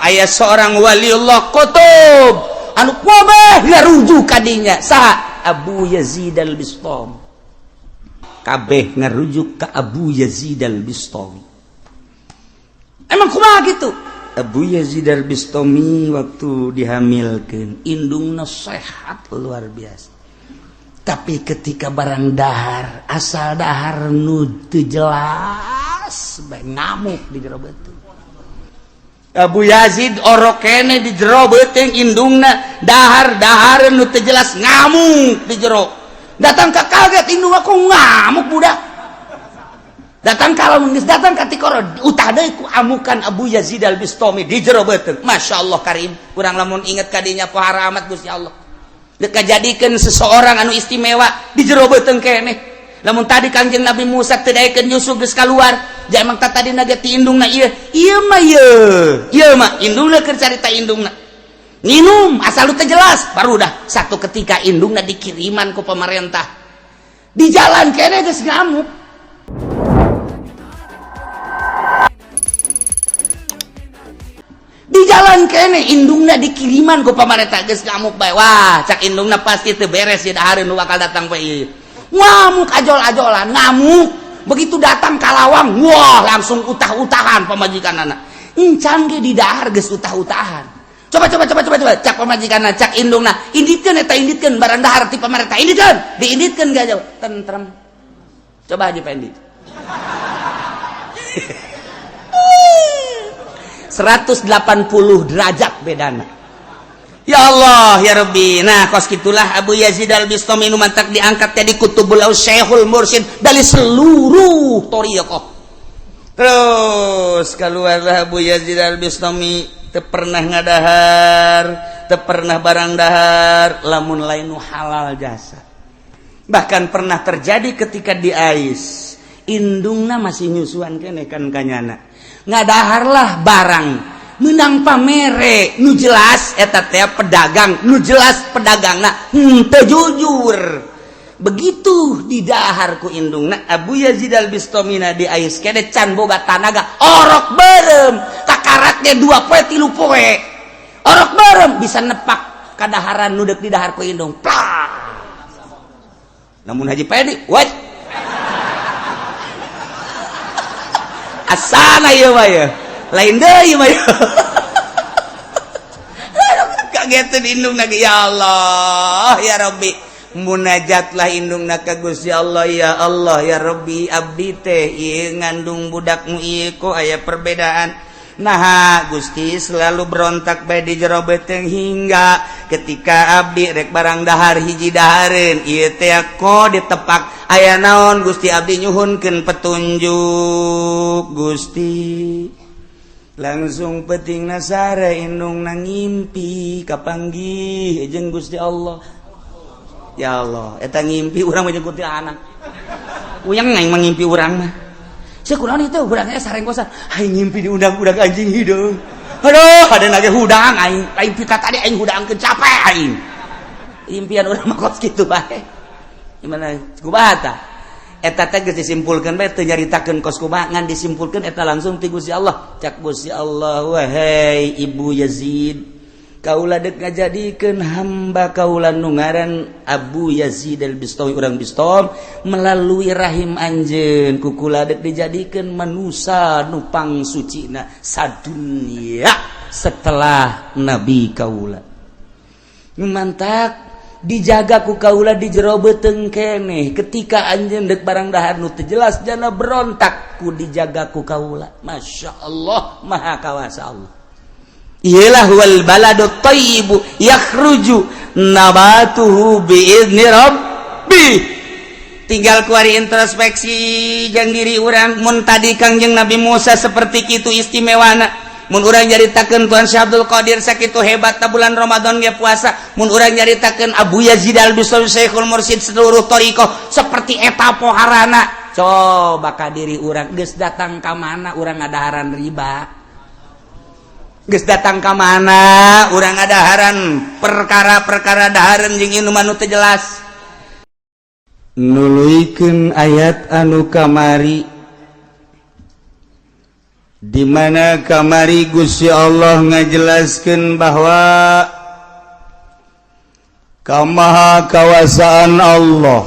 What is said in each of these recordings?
Aya seorang waliullah qutub anu kabeh ngarujuk ka dinya. Saha? Abu Yazid Al-Bistami. Kabeh ngarujuk ka Abu Yazid Al-Bistami. Emang kumaha gitu? Abu Yazid Al-Bistami waktu dihamilkan, indungna sehat luar biasa. Tapi ketika barang dahar, asal dahar nu teu jelas bae, ngamuk di jero beuteung. Abu Yazid orok kene di jero beuteung indungna, dahar dahar nu teu jelas, ngamuk di jero. Datang ka kaget indung, aku ngamuk budak. Datang kalau geus datang ka tikoro, utah deui ku amukan Abu Yazid Al Bistami di jero beuteung. Masya Allah karim, kurang lamun inget ka dinya pohara amat Gusti Allah. Dek kajadikeun seseorang anu istimewa di jero beuteung keneh. Lamun tadi Kangjeng Nabi Musa teu daekeun Yusuf geus kaluar, ja emang tadi naga ti indungna ieu. Ieu mah ieu. Ieu mah indungna keur carita, indungna nginum asal lu teu jelas. Baru dah satu ketika indungna dikiriman ku pemerintah, di jalan kene geus ngamuk. Di jalan kene indungna dikiriman ku pemerintah, geus ngamuk bae. Wah, cak indungna, pasti teu beres ya dahareun nu bakal datang bae ieu. Ngamuk ajol-ajolan, ngamuk. Begitu datang ka lawang, wah, langsung utah-utahan pamajikan anak. Encan ge di dahar geus utah-utahan. Coba, coba, coba, coba, coba, cak pamajikan, cak indungna, inditkeun eta, inditkeun barang dahar ti pemerintah, inditkeun. Diinditkeun gak jauh, tentrem. Coba Haji Pendi, 180 derajat bedana. Ya Allah ya Rabbi. Nah, kos gitulah Abu Yazid Al Bistami nu mantak diangkat jadi kutubul syekhul mursyid dari seluruh thoriqah. Terus keluarlah Abu Yazid Al Bistami, teu pernah ngadahar, teu pernah barang dahar lamun lain nu halal jasa. Bahkan pernah terjadi ketika di ais, indungna masih nyusuan kene kan kanyana, ngadaharlah barang menang pamere nu jelas eta teh pedagang, nu jelas pedagangna henteu jujur. Begitu didahar ku indungna, Abu Yazid Al Bistamina di ais kene can boga tanaga, orok beureum kakaraknya 2 poe, 3 poe, orok beureum bisa nepak kadaharan nu deuk didahar ku indung, plak. Namun Haji Pedi, what asana ieu mah ya lain deui mah ya. Kagetan indungna, ya Allah ya Rabbi. Munajatlah indungna ka Gusti Allah, ya Allah ya Rabbi, abdi teh ieu ngandung budakmu ieu kok aya perbedaan. Nah, Gusti, selalu berontak bae di jero beuteung hingga ketika abdi rek barang dahar hiji dahareun ieu teh kok ditepak, aya naon Gusti? Abdi nyuhunkeun petunjuk, Gusti. Langsung penting nasara indung nang ngimpi kapanggih jeung Gusti Allah. Ya Allah, eta ngimpi urang mah jeung kuntilanak uyang aing mah ngimpi urang mah. Saya kurang itu urangnya sareng kosan aing ngimpi diundang-undang anjing hidung. Aduh, ada lagi hudang aing, aing pita tadi aing hudangkeun, capek aing. Impian urang mah kos kitu bae. Gimana kumaha tah eta teh? Geus disimpulkeun bae, teu nyaritakeun kos kumaha, ngan disimpulkeun eta langsung ti Gusti Allah. Cak Gusti Allah, wahai Ibu Yazid, kaula dek ngajadikeun hamba kaula nu ngaran Abu Yazid Al-Bistami urang Bistom melalui rahim anjeun, ku kula dek dijadikeun manusa nu pangsucina sadunya setelah nabi kaula. Mantak dijaga ku kaula di jero beuteung keneh. Ketika anjeun dek barang dahar nu teu jelas jana berontak, ku dijaga ku kaula. Masya Allah, maha kawasa Allah. Iyalah, wal baladu thayyibu yakhruju nabatuhu biizni rabbi. Tinggal kuari introspeksi jang diri urang. Mun tadi Kangjeng Nabi Musa seperti itu istimewana, mun urang nyaritakeun Tuan Syekh Abdul Qadir sakitu hebat bulan Ramadan ge puasa, mun urang nyaritakeun Abu Yazid Al-Bistami Syekhul Mursyid seluruh thoriqah seperti eta poharana, coba ka diri urang, geus datang ka mana urang ngadaharan riba? Geus datang ka mana urang ngadaharan perkara-perkara dahareun jeung inuman nu teu jelas? Nuluykeun ayat anu kamari. Di mana kamari Gusti Allah ngajelaskeun bahwa kamaha kawasaan Allah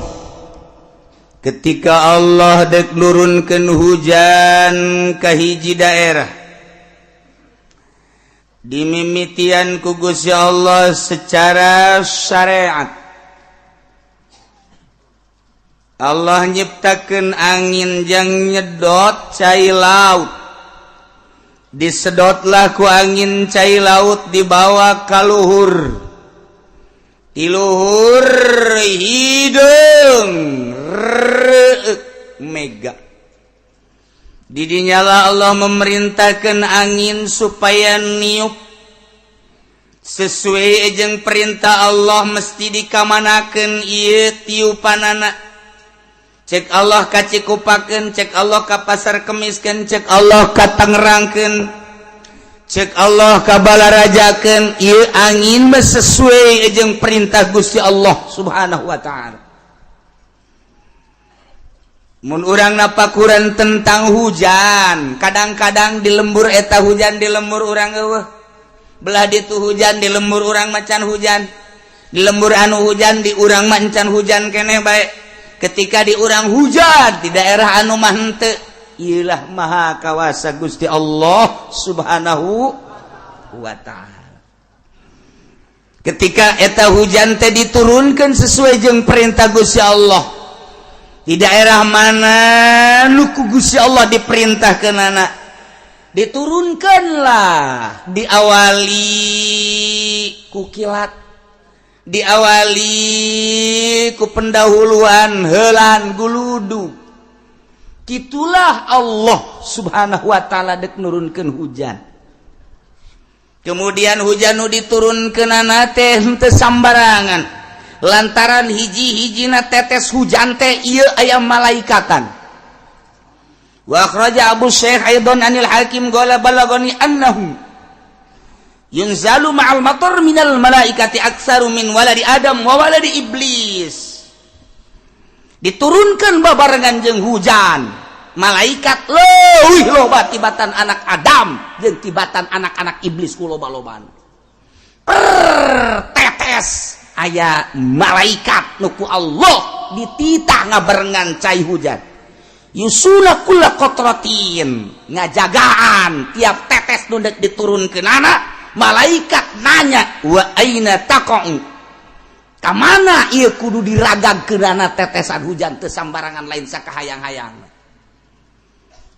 ketika Allah dek nurunkeun hujan ka hiji daerah dimimitian ku Gusti Allah secara syariat. Allah nyiptakeun angin jang nyedot cai laut, disedotlah ku angin cai laut dibawa ka luhur, di luhur hideung mega. Didinya Allah memerintahkan angin supaya niup sesuai jeung perintah Allah. Mesti dikamanakeun ieu tiupanana? Cek Allah ka Cikupakeun, cek Allah ka Pasar Kemiskeun, cek Allah ka Tangerangkeun, cek Allah ka Balarajakeun. Ieu angin mah sesuai jeung perintah Gusti Allah Subhanahu wa taala. Mun urang napakuran tentang hujan, kadang-kadang di lembur eta hujan, di lembur urang eueuh. Belah ditu hujan, di lembur urang mah can hujan. Di lembur anu hujan, di urang mah encan hujan keneh bae. Ketika di urang hujan, di daerah anu mah henteu. Iyalah maha kawasa Gusti Allah Subhanahu wa taala. Ketika eta hujan teh diturunkan sesuai jeung perintah Gusti Allah, di daerah mana nu ku Gusti Allah diperintahkeun anak diturunkanlah, diawali ku kilat, diawali ku pendahuluan helan guludu. Itulah Allah Subhanahu wa taala dek nurunkeun hujan. Kemudian hujan nu diturunkeunana teh henteu sambarangan, lantaran hiji-hijina tetes hujan teh ieu aya malaikatan. Wa akhraja Abu Syekh aidan anil Hakim qala balagani annahu yunzalu ma'al matar minal malaikati aktsaru min waladi Adam wa waladi Iblis. Diturunkan babarengan jeung hujan malaikat leuwih loba tibatan anak Adam jeung tibatan anak-anak iblis ku loba-lobaan. Per tetes aya malaikat nu ku Allah dititah ngabarengan cai hujan. Yusuna kulla qatratin, ngajagaan tiap tetes nu dek diturunkeun anak malaikat nanya, wa aina taqa'u, kamana ieu kudu diragagkeunana tetesan hujan? Teu sambarangan, lain sakahayang-hayang.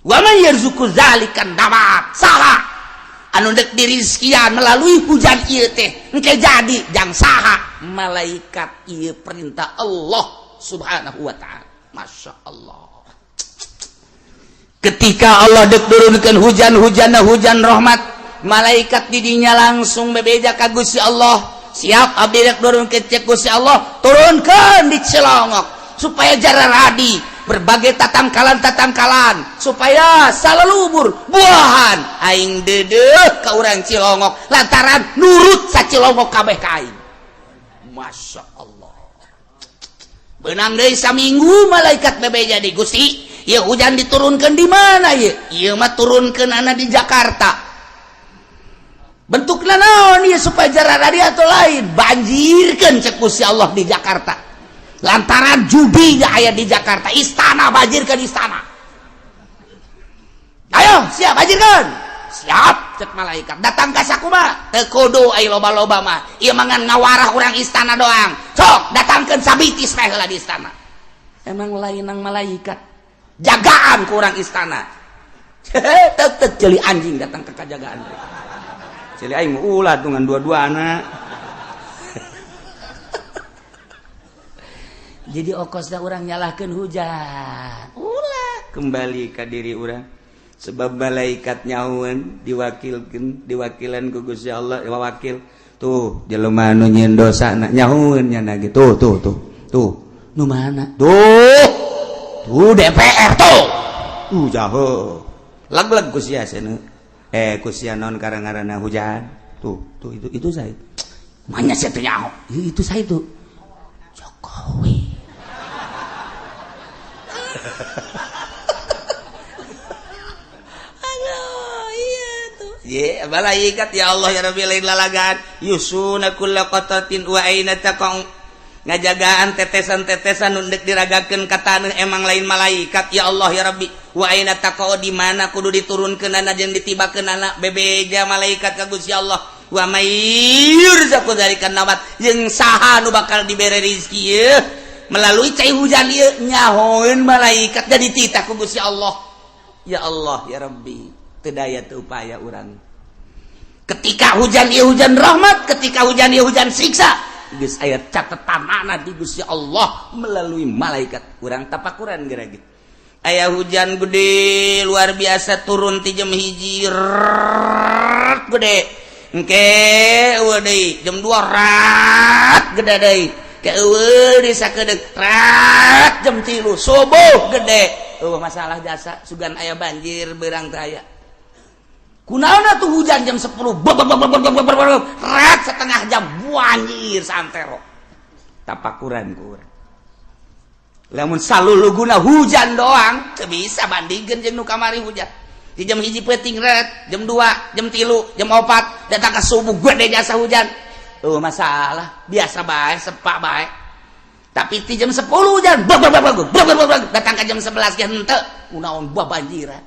Wa man yarzuqu zalikan nabat, saha anu dek dirizkian melalui hujan ieu teh engke jadi jang saha? Malaikat. Ieu perintah Allah Subhanahu wa taala. Masya Allah, ketika Allah dek turunkan hujan, hujan hujan rahmat, malaikat didinya langsung bebeja ka Gusti Allah, siap abdi dek turunkeun. Cek Gusti Allah, turunkan di Cilongok supaya jararadi berbagai tatangkalan-tatangkalan, supaya salalubur buahan. Aing dedeh ka urang Cilongok lantaran nurut sa Cilongok kabeh ka aing. Masya Allah, benang deui saminggu malaikat bebeja di Gusti, ya hujan diturunkan di mana ya? Ieu mah turunkeun anak di Jakarta. Bentukna naon ieu supaya jararadi atau lain? Banjirkeun cek Gusti Allah di Jakarta lantaran judi gak aya di Jakarta. Istana, banjirkan istana. Ayo siap, banjirkan, siap cek malaikat. Datang ka sakumaha teu kudu aya loba-loba mah, ieu mangan ngawarah urang istana doang. Sok datangkeun sabitis meh heula di istana. Emang lain nang malaikat jagaan ku urang istana. Tek tek jeli anjing datang ke kajagaan, jeli aing ulah dengan dua-dua anak. Jadi okosna urang nyalahkeun hujan, ulah, kembali ke diri urang, sebab malaikat nyahuan diwakilkeun, diwakilan ku Gusti Allah, wakil tuh jelema nu nyieun dosa na nyahueun nya gitu. Tuh tuh tuh, nu mana tuh? Tuh DPR tuh, tuh jauh lag-lag ku sia cenah, eh ku sia naon karang-ngaranna hujan tuh tuh itu saya mana sia teu nyaho itu saya itu Jokowi. Aduh, Ye, malaikat, ya Allah ya Rabbi, lain lalagaan. Yuhshuna kulla qatratin wa aina taqa'u, ngajagaan tetesan-tetesan nu deuk diragakeun ka taneuh. Emang lain malaikat, ya Allah ya Rabbi. Wa aina taqa'u, di mana kudu diturunkeunana jeung ditibakeunana, bebeja malaikat ka Gusti Allah. Wa may yurzaqu dzalikan nabat, jeung saha nu bakal dibere rizki ieu melalui cai hujan ieu, nyahoeun malaikat, jadi titah ku Gusti Allah. Ya Allah ya Rabbi, teu daya teu upaya urang. Ketika hujan ieu hujan rahmat, ketika hujan ieu hujan siksa, geus aya catetanana di Gusti Allah melalui malaikat. Urang tapakuran geura gitu. Aya hujan gede luar biasa turun ti jam 1, rrrr, gede. Engke eueuh deui jam 2, rat gede deui. Ke eueuh di sakedeung, rat jam 3 subuh gede. Eueuh masalah jasa, sugan aya banjir beurang teh aya. Kunaon tuh hujan jam 10 bab bab bab bab bab bab bab, rat setengah jam banjir santero? Tapakuran ku urang. Lamun saluluguna hujan doang teu bisa bandingkeun jeung nu kamari. Hujan di jam 1 peuting ret, jam 2, jam 3, jam 4, datang ke subuh gede jasa hujan. Oh, masalah biasa bae, sepak bae. Tapi di jam 10 hujan bab bab bab bab bab bab bab, datang ke jam 11 ge henteu, kunaon buah banjiran?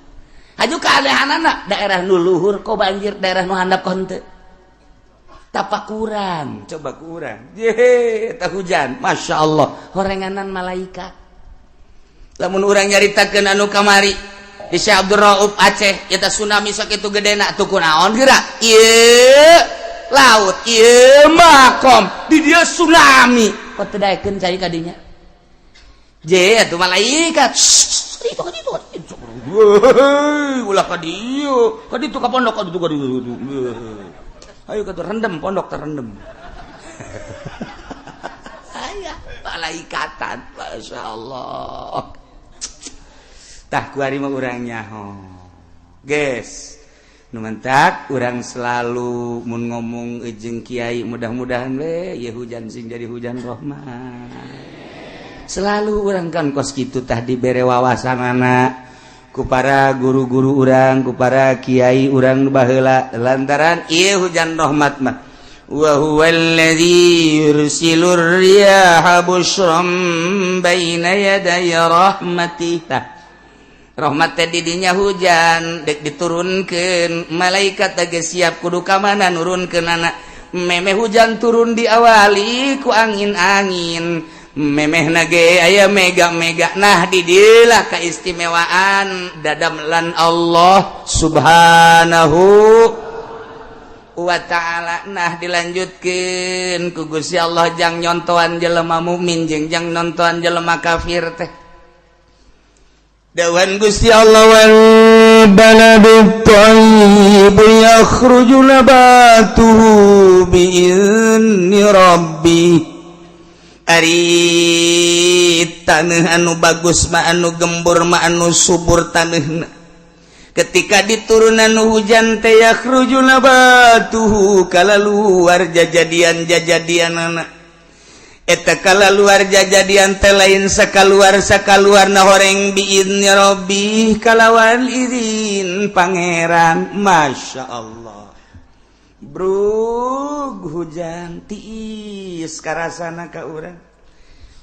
Haju keanehanana, daerah nu luhur kok banjir, daerah nu handap kok henteu. Tapakuran coba kurang ye tah hujan, Masya Allah, horenganan malaikat. Lamun urang nyaritakeun anu kamari di Syekh Abdul Rauf Aceh eta tsunami sakitu gedena tuh, kunaon geura ieu laut, ieu makom di dia tsunami, kok teu daekeun cai kadinya? Je atuh malaikat itu kan itu itu, ulah ka dieu, ka ditu, ka pondok, ka ditu, ka ditu. Ayo ka rendem, pondok terendem. Aya malaikatan, Masya Allah. Tah, kuari mah urang nyaho, guys. Nu mantak urang selalu mun ngomong jeung kiai, mudah-mudahan we ya hujan sing jadi hujan rahmat. Selalu urang kan kos kitu tah, dibere wawasanana ku para guru-guru urang, ku para kiai urang baheula, lantaran ieu hujan rahmat mah wa huwallazi yursilur riyaha busyran baina yaday rahmatih. Tah, rahmat teh didinya hujan dek diturunkeun, malaikat teh siap kudu ka mana nurunkeunana. Memeh hujan turun diawali ku angin-angin, memeh nage aya mega-mega. Nah, didilah keistimewaan dadamelan Allah Subhanahu wa ta'ala. Nah, dilanjutkan ku Gusti Allah jang nyontohan jelema mukmin jeung jang nontohan jelema kafir teh. Dawan Gusti Allah wal baladut thayyib yakhruju nabatuhu bi'izni rabbih. Ari tanah anu bagus mah, anu gembur mah, anu subur tanahna, ketika diturunan hujan teh yakhruju nabatuhu, kala luar jajadian jajadian anak eta, kala luar jajadian teh lain sakaluar sakaluar na horeng, biizni rabbi, kalawan izin Pangeran. Masya Allah, brug hujan tiis karasana ka urang.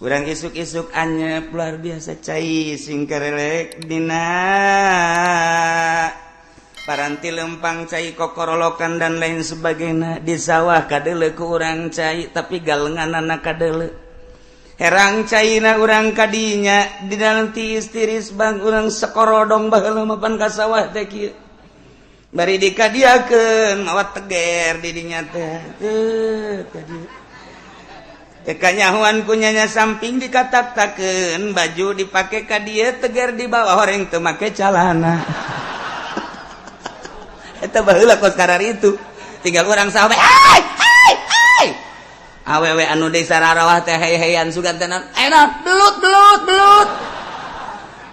Urang isuk-isuk anyep luar biasa, cai sing karelek dina paranti lempang, cai kokorolokan dan lain sebagainya. Di sawah kadele ku urang cai, tapi galengan anak kadele herang caina urang kadinya di dalam tiis tiris bang. Urang sekorodong baheula mapan ka sawah teh kieu, bari dikadiakeun mawa teger di dinya teh. Teu kadieu teh kanyahoan kunyanya, samping dikatak-takeun, baju dipake ka dieu, teger di bawah, horeng teu make calana. Eta baheula kos karar itu. Tinggal urang sawah, hai hai hai, awewe anu desa rarawah teh hey-heyan sugan teh, enak belut, belut, belut,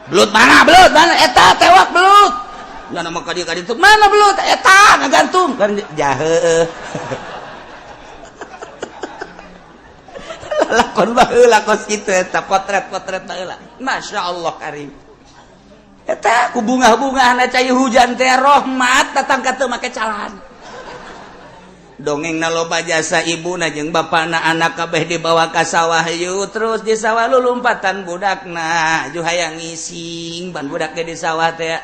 belut mana, belut mana, eta tewak belut. Nggak nama ka dieu, ka ditu, mana belut eta ngagantung kan jahe. Lakon baheula kos kitu eta, potret-potret baheula. Masya Allah karim. Eta ku bunga-bunga cai hujan teh rahmat datang ka teu make calana. Dongeng na loba jasa ibu na jeung bapakna, anak kabeh dibawa ka sawah yuk. Terus di sawah lu lompatan budakna ju hayang ngising ban budak ge di sawah teh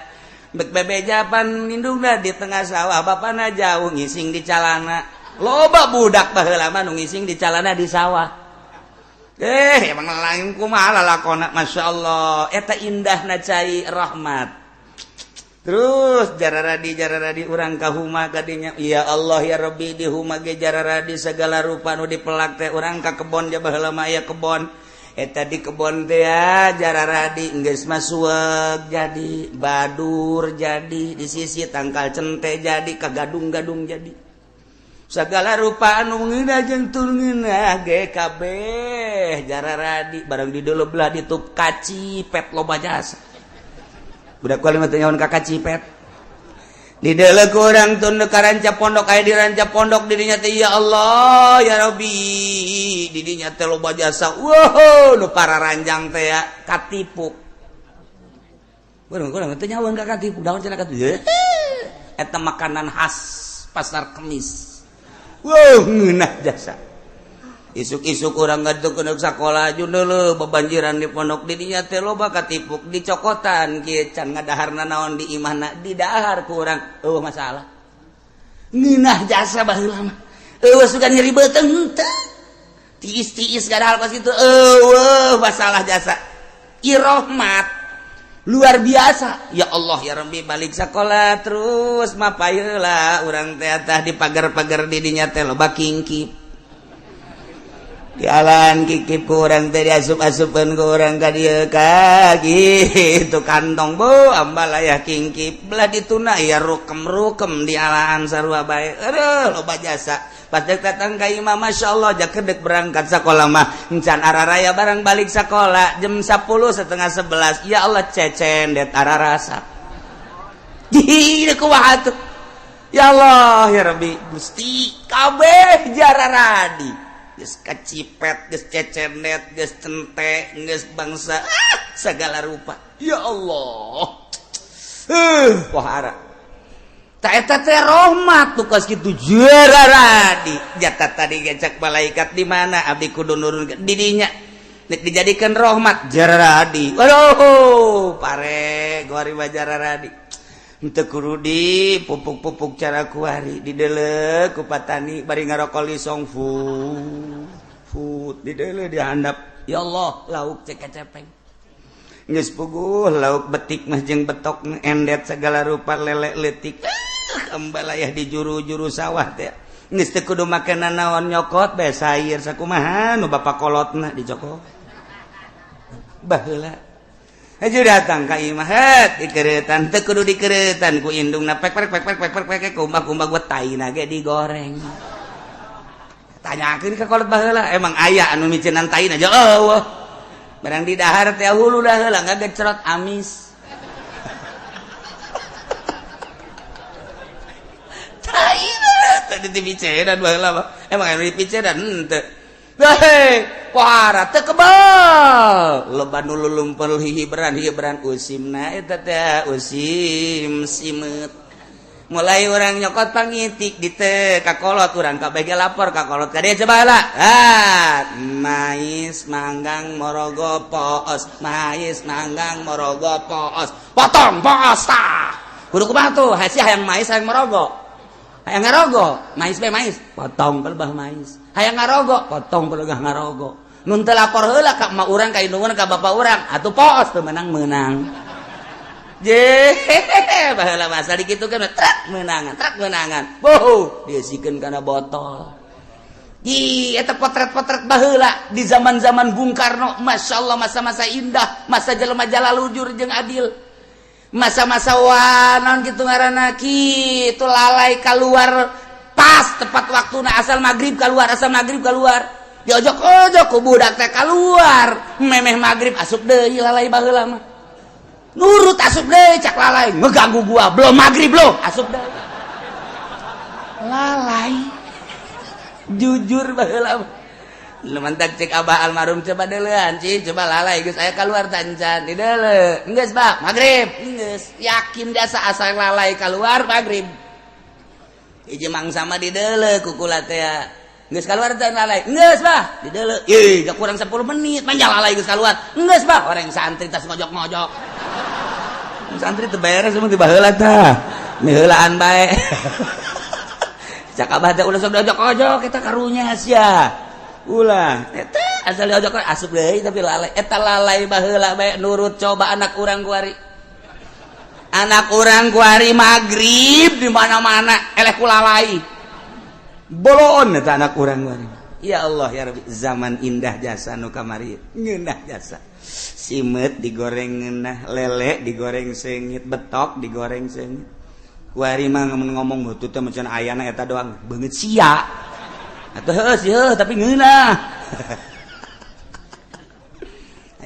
bek bebejapan indungna di tengah sawah, bapakna jauh ngising di calana. Loba budak baheula mah nu ngising di calana di sawah. Eh, emang lain kumaha lalakona. Masya Allah, eta indahna cai rahmat. Terus jararadi jararadi urang ka huma kadinya. Ya Allah ya Rabbi, di huma ge jararadi segala rupa nu dipelak teh. Urang ka kebon ja, baheula mah aya kebon. Eta di kebon teh ya jararadi, geus mah suweg jadi, badur jadi, di sisi tangkal cente jadi, ka gadung-gadung jadi, segala rupa anu ngeunah jeung teu ngeunah ge kabeh jararadi. Barang di dulu belah ditup kacipet loba jasa. Budak kuali mah teu nyaho ka kacipet. Di deuleu ku urang tun ka ranca pondok, aya di ranca pondok didinya teh. Ya Allah ya Rabbi, didinya teh loba jasa. Wow, nu para ranjang teh ya katipuk. Urang kurang teu nyaho ka katipuk daun cenah katipu. Eta makanan khas Pasar Kemis. Wow, ngeunah jasa. Isuk-isuk urang ngaduk ke sekolah dulu, bebanjiran di pondok didinya teh loba katipuk dicokotan kieu, can ngadaharna naon di imahna didahar ku urang, eueuh masalah. Ngeunah jasa baheula mah, eueuh sugan nyeri beuteung teu tiis-tiis gadahal pas itu, eueuh masalah jasa. Irohmat luar biasa. Ya Allah ya Rabbi, balik sekolah terus mapayeula urang teh tah di pagar-pagar didinya teh loba kingkip. Jalan kikip ku urang teh, diasup-asupan ku urang ka dieu ka gitu kantong bu ambalaya kingkip belah dituna ya rukem-rukem di alaan sarua bae. Aduh, loba jasa. Pas dek datang ka imah, Masya Allah, jak dek berangkat sekolah mah encan araraya. Barang balik sekolah jam 10 setengah 11, ya Allah, cecendet ararasa. Di kumaha tuh? Ya Allah ya Rabbi Gusti, kabeh jararadi, geus kacipet, geus cecenet, geus cente, geus bangsa ah, segala rupa. Ya Allah, wahara tak eta teh rahmat tuh kos kitu jararadi. Jata tadi gecak malaikat di mana abdi kudu nurun didinya nek dijadikan rahmat jararadi. Waduh, pare gori jararadi. Henteu kudu di pupuk-pupuk cara kuari di deuleu ku patani bari ngarokok lisong fu fut di deuleu di handap. Ya Allah, lauk cek cepeng geus puguh lauk betik mah jeung betok endet segala rupa, lele leutik ambalayah di juru-juru sawah teh. Geus teu kudu make naon, nyokot bae sayur sakumaha nu bapak kolotna dicokot. Baheula aja datang ka imah het dikeretan, teu kudu dikeretan ku indungna, pek pek pek pek pek pek pek kumbah kumbah gua taina ge digoreng. Tanyakeun ka kolot baheula, emang aya anu micenan taina aja? Eueuh. Barang di dahar teh hulu dah heula ngagecrot amis taina tadi dipicenan baheula mah. Emang anu dipicenan henteu? Hei, pohara teu kebal. Loba nu lulumpel hibran hibran usimna eta teh usim simeut. Mulai orang nyokot pangitik di teh ka kolot urang kabeh ge lapor ka kolot ka dieu coba lah. Ah, mais manggang morogo poos, mais manggang morogo poos. Potong poos tah. Kudu kumaha tuh? Hasil hayang mais hayang morogo. Hayang ngarogo, mais be mais, potong pelebah mais. Hayang ngarogo, potong pelebah ngarogo. Nun teu lapor heula ka emak urang, ka indung urang, ka bapak urang, atuh poos teu menang menang. Je, baheula masa dikitu kan truk menangan, truk menangan. Boh, diisikeun kana botol. Ih, eta potret-potret baheula di zaman-zaman Bung Karno, Masya Allah, masa-masa indah, masa jelema jalalujur jeung adil. Masa-masa wanon gitu ngaranna kitu lalai keluar pas tepat waktu asal maghrib keluar, asal maghrib keluar. Diojok-ojok ku budak teh keluar, memeh maghrib asup deui lalai baheula mah. Nurut asup deui, cak lalai ngeganggu gua, belum maghrib lo, asup deui. Lalai jujur baheula mah. Lu mantak cek abah almarhum coba deulean cing, coba lalai geus aya keluar tancan di deule. Geus bah, magrib. Geus yakin jasa asal lalai keluar magrib. Hiji mangsa mah di deule ku kula teh. Geus keluar tan lalai. Geus bah, di deule. Ih, gak kurang 10 menit manja lalai geus keluar. Geus bah, orang santri tas ngojok-ngojok. Santri teu beres emang ti baheula tah. Miheulaan bae. Cak abah teh ulah sok diojok-ojok eta karunya sia. Ulah eta asal diojok asup deui tapi lalai. Eta lalai baheula bae nurut coba anak urang kuari. Anak urang kuari magrib di mana-mana eleh ku lalai. Bolon eta anak urang kuari. Ya Allah ya Rabbi, zaman indah jasa nu kamari ngeunah jasa. Simet digoreng ngeunah, lele digoreng seungit, betok digoreng seungit. Kuari mah ngomong butut teh macan ayana eta doang beungeut sia. Atuh heuh sih heuh tapi ngeunah.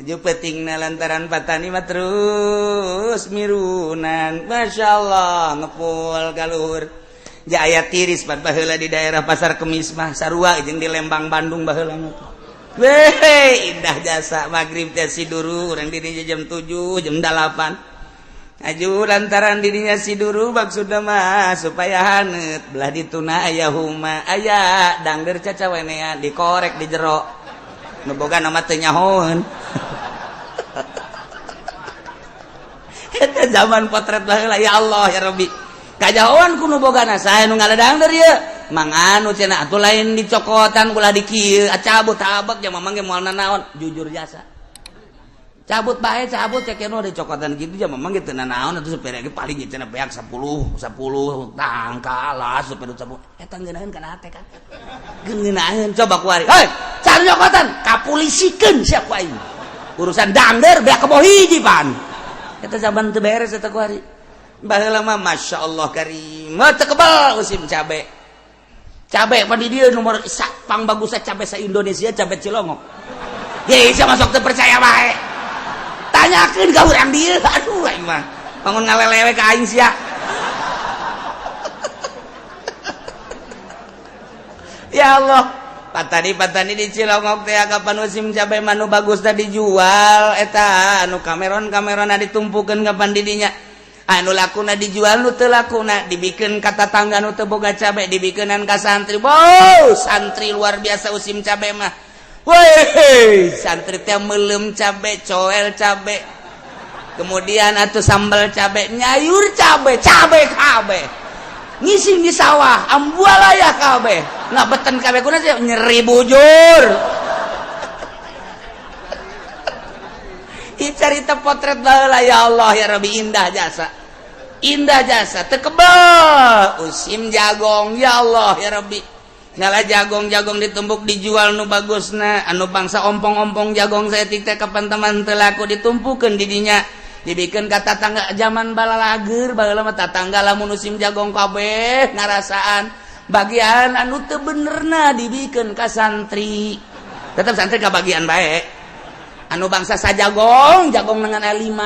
Aju pentingna lantaran patani mah terus mirunan. Masya Allah ngepul ka luhur. Jaya tiris pan baheula di daerah Pasar Kemis mah sarua jeung di Lembang Bandung baheula mah. Weh, indah jasa magrib teh siduru urang di jam 7, jam 8. Aju lantaran dirinya siduru maksudna mah supaya haneut belah dituna aya huma aya dangder cacawenean dikorek di jero. Nu boga nama teu nyahoeun. Eta zaman potret baheula ya Allah ya Rabbi. Kajahoan ku nu bogana saha nu ngaledangder ieu? Mang anu cenah atuh lain dicokotan ulah di kieu cabut tabek jeung mamang ge moal nanaon jujur jasa. Cabut bae cabut cek nu dicokotan kitu jeung mamang ge teu nanaon atuh supir ge paling cenah beak 10 10 tangkal lah supir 10 eta ngeunaheun kana hate kan. Ngeunaheun coba ku ari. Hei, cari nyokotan kapulisikeun sia ku aing. Urusan dangder beak kebo hiji pan. Eta zaman teu beres eta ku ari. Baheula mah Masya Allah karim. Teu kebal musim cabe. Cabe pan di dieu nomor pang bagusna cabe sa Indonesia cabe Cilongok. Ye sia masuk teu percaya bae. Tanyakeun ka urang dieu. Aduh aing mah. Bangun ngalelewe ka aing sia. Ya Allah. Patani-patani di Cilongok teh kapan musim cabe mah nu bagus teh dijual eta anu kameron-kamerona ditumpukeun kapan di dinya. Anu lakuna dijual nu teu lakuna dibikeun ka tatangga nu teu boga cabe dibikeunan ka santri. Wow, santri luar biasa musim cabe mah. Weh, santri teh meuleum cabe, coel cabe. Kemudian atuh sambal cabe, nyayur cabe, cabe kabeh. Ngising di sawah, ambualaya kabeh. Ngabeten kabeh kuna sih nyeri bujur. Carita potret baheula ya Allah ya Rabbi indah jasa. Indah jasa teu kebel usim jagong ya Allah ya Rabbi. Ngala jagong-jagong ditumpuk dijual nu bagusna anu bangsa ompong-ompong jagong saeutik teh kapan teman teu laku ditumpukeun di dinya. Dibikeun ka tatangga zaman balalager baheula mah tatangga lamun musim jagong kabeh ngarasaan bagian anu teu benerna dibikeun ka santri. Tetep santri ka bagian bae. Anu bangsa sajagong jagong dengan L5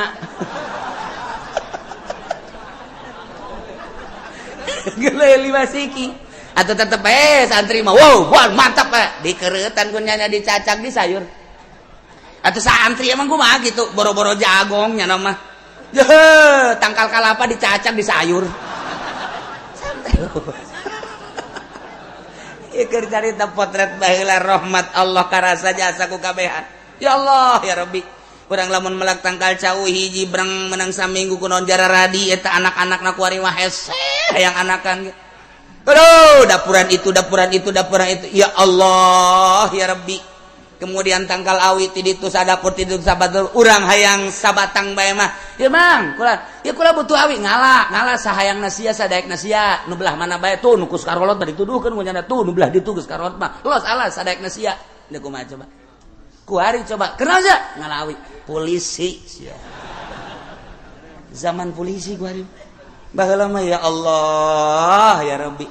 gele 5 siki atau tetep santri mah wow wah mantap pak dikeretan kunyanya dicacak di sayur atau santri emang kumaha gitu boro-boro jagong nya mah tangkal kalapa dicacak di sayur santai. Ieu keur carita potret baheula rahmat Allah karasa jasa ku kabehan. Ya Allah ya Rabbi urang lamun melak tangkal cau hiji breng menang saminggu kunaon jararadi eta anak-anak na kuari mah hese hayang anakan. Aduh dapuran itu dapuran itu dapuran itu ya Allah ya Rabbi. Kemudian tangkal awi ti ditu sadapur ti ditu sabatur urang hayang sabatang bae mah. Ya Mang kula ya kula butuh awi ngala ngala sahayang nasia sadaek nasia nu belah mana bae tuh nu kus karolot bari dituduhkeun ku nyana tuh nu belah ditu geus karolot mah los alas sadaek nasia deui kumaha coba. Kuari coba kenal aja ngalawi polisi sia. Zaman polisi kuari baheula mah ya Allah ya Rabbi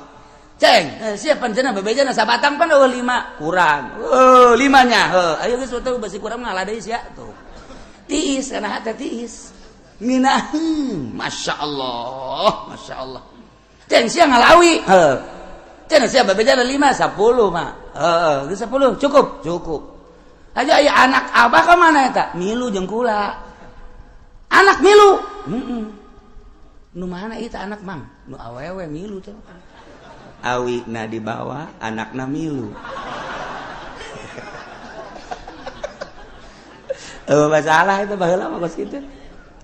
ceng siapa cenah bebejana sabatang pan eueuh 5 kurang heuh limanya heuh ayo geus teu basi kurang ngalah deui sia tuh tiis kana hate tiis ngeunaheun Masya Allah Masya Allah ceng sia ngalawi heuh Cenah siapa beja 5 10 mah. Heeh, geus 10 cukup, cukup. Aja aya anak abah ka mana eta? Milu jeung kula. Anak milu. Heeh. Nu mana ieu anak mang? Nu awewe milu teh. Awina dibawa, anakna milu. Masalah itu baheula mah kos kitu.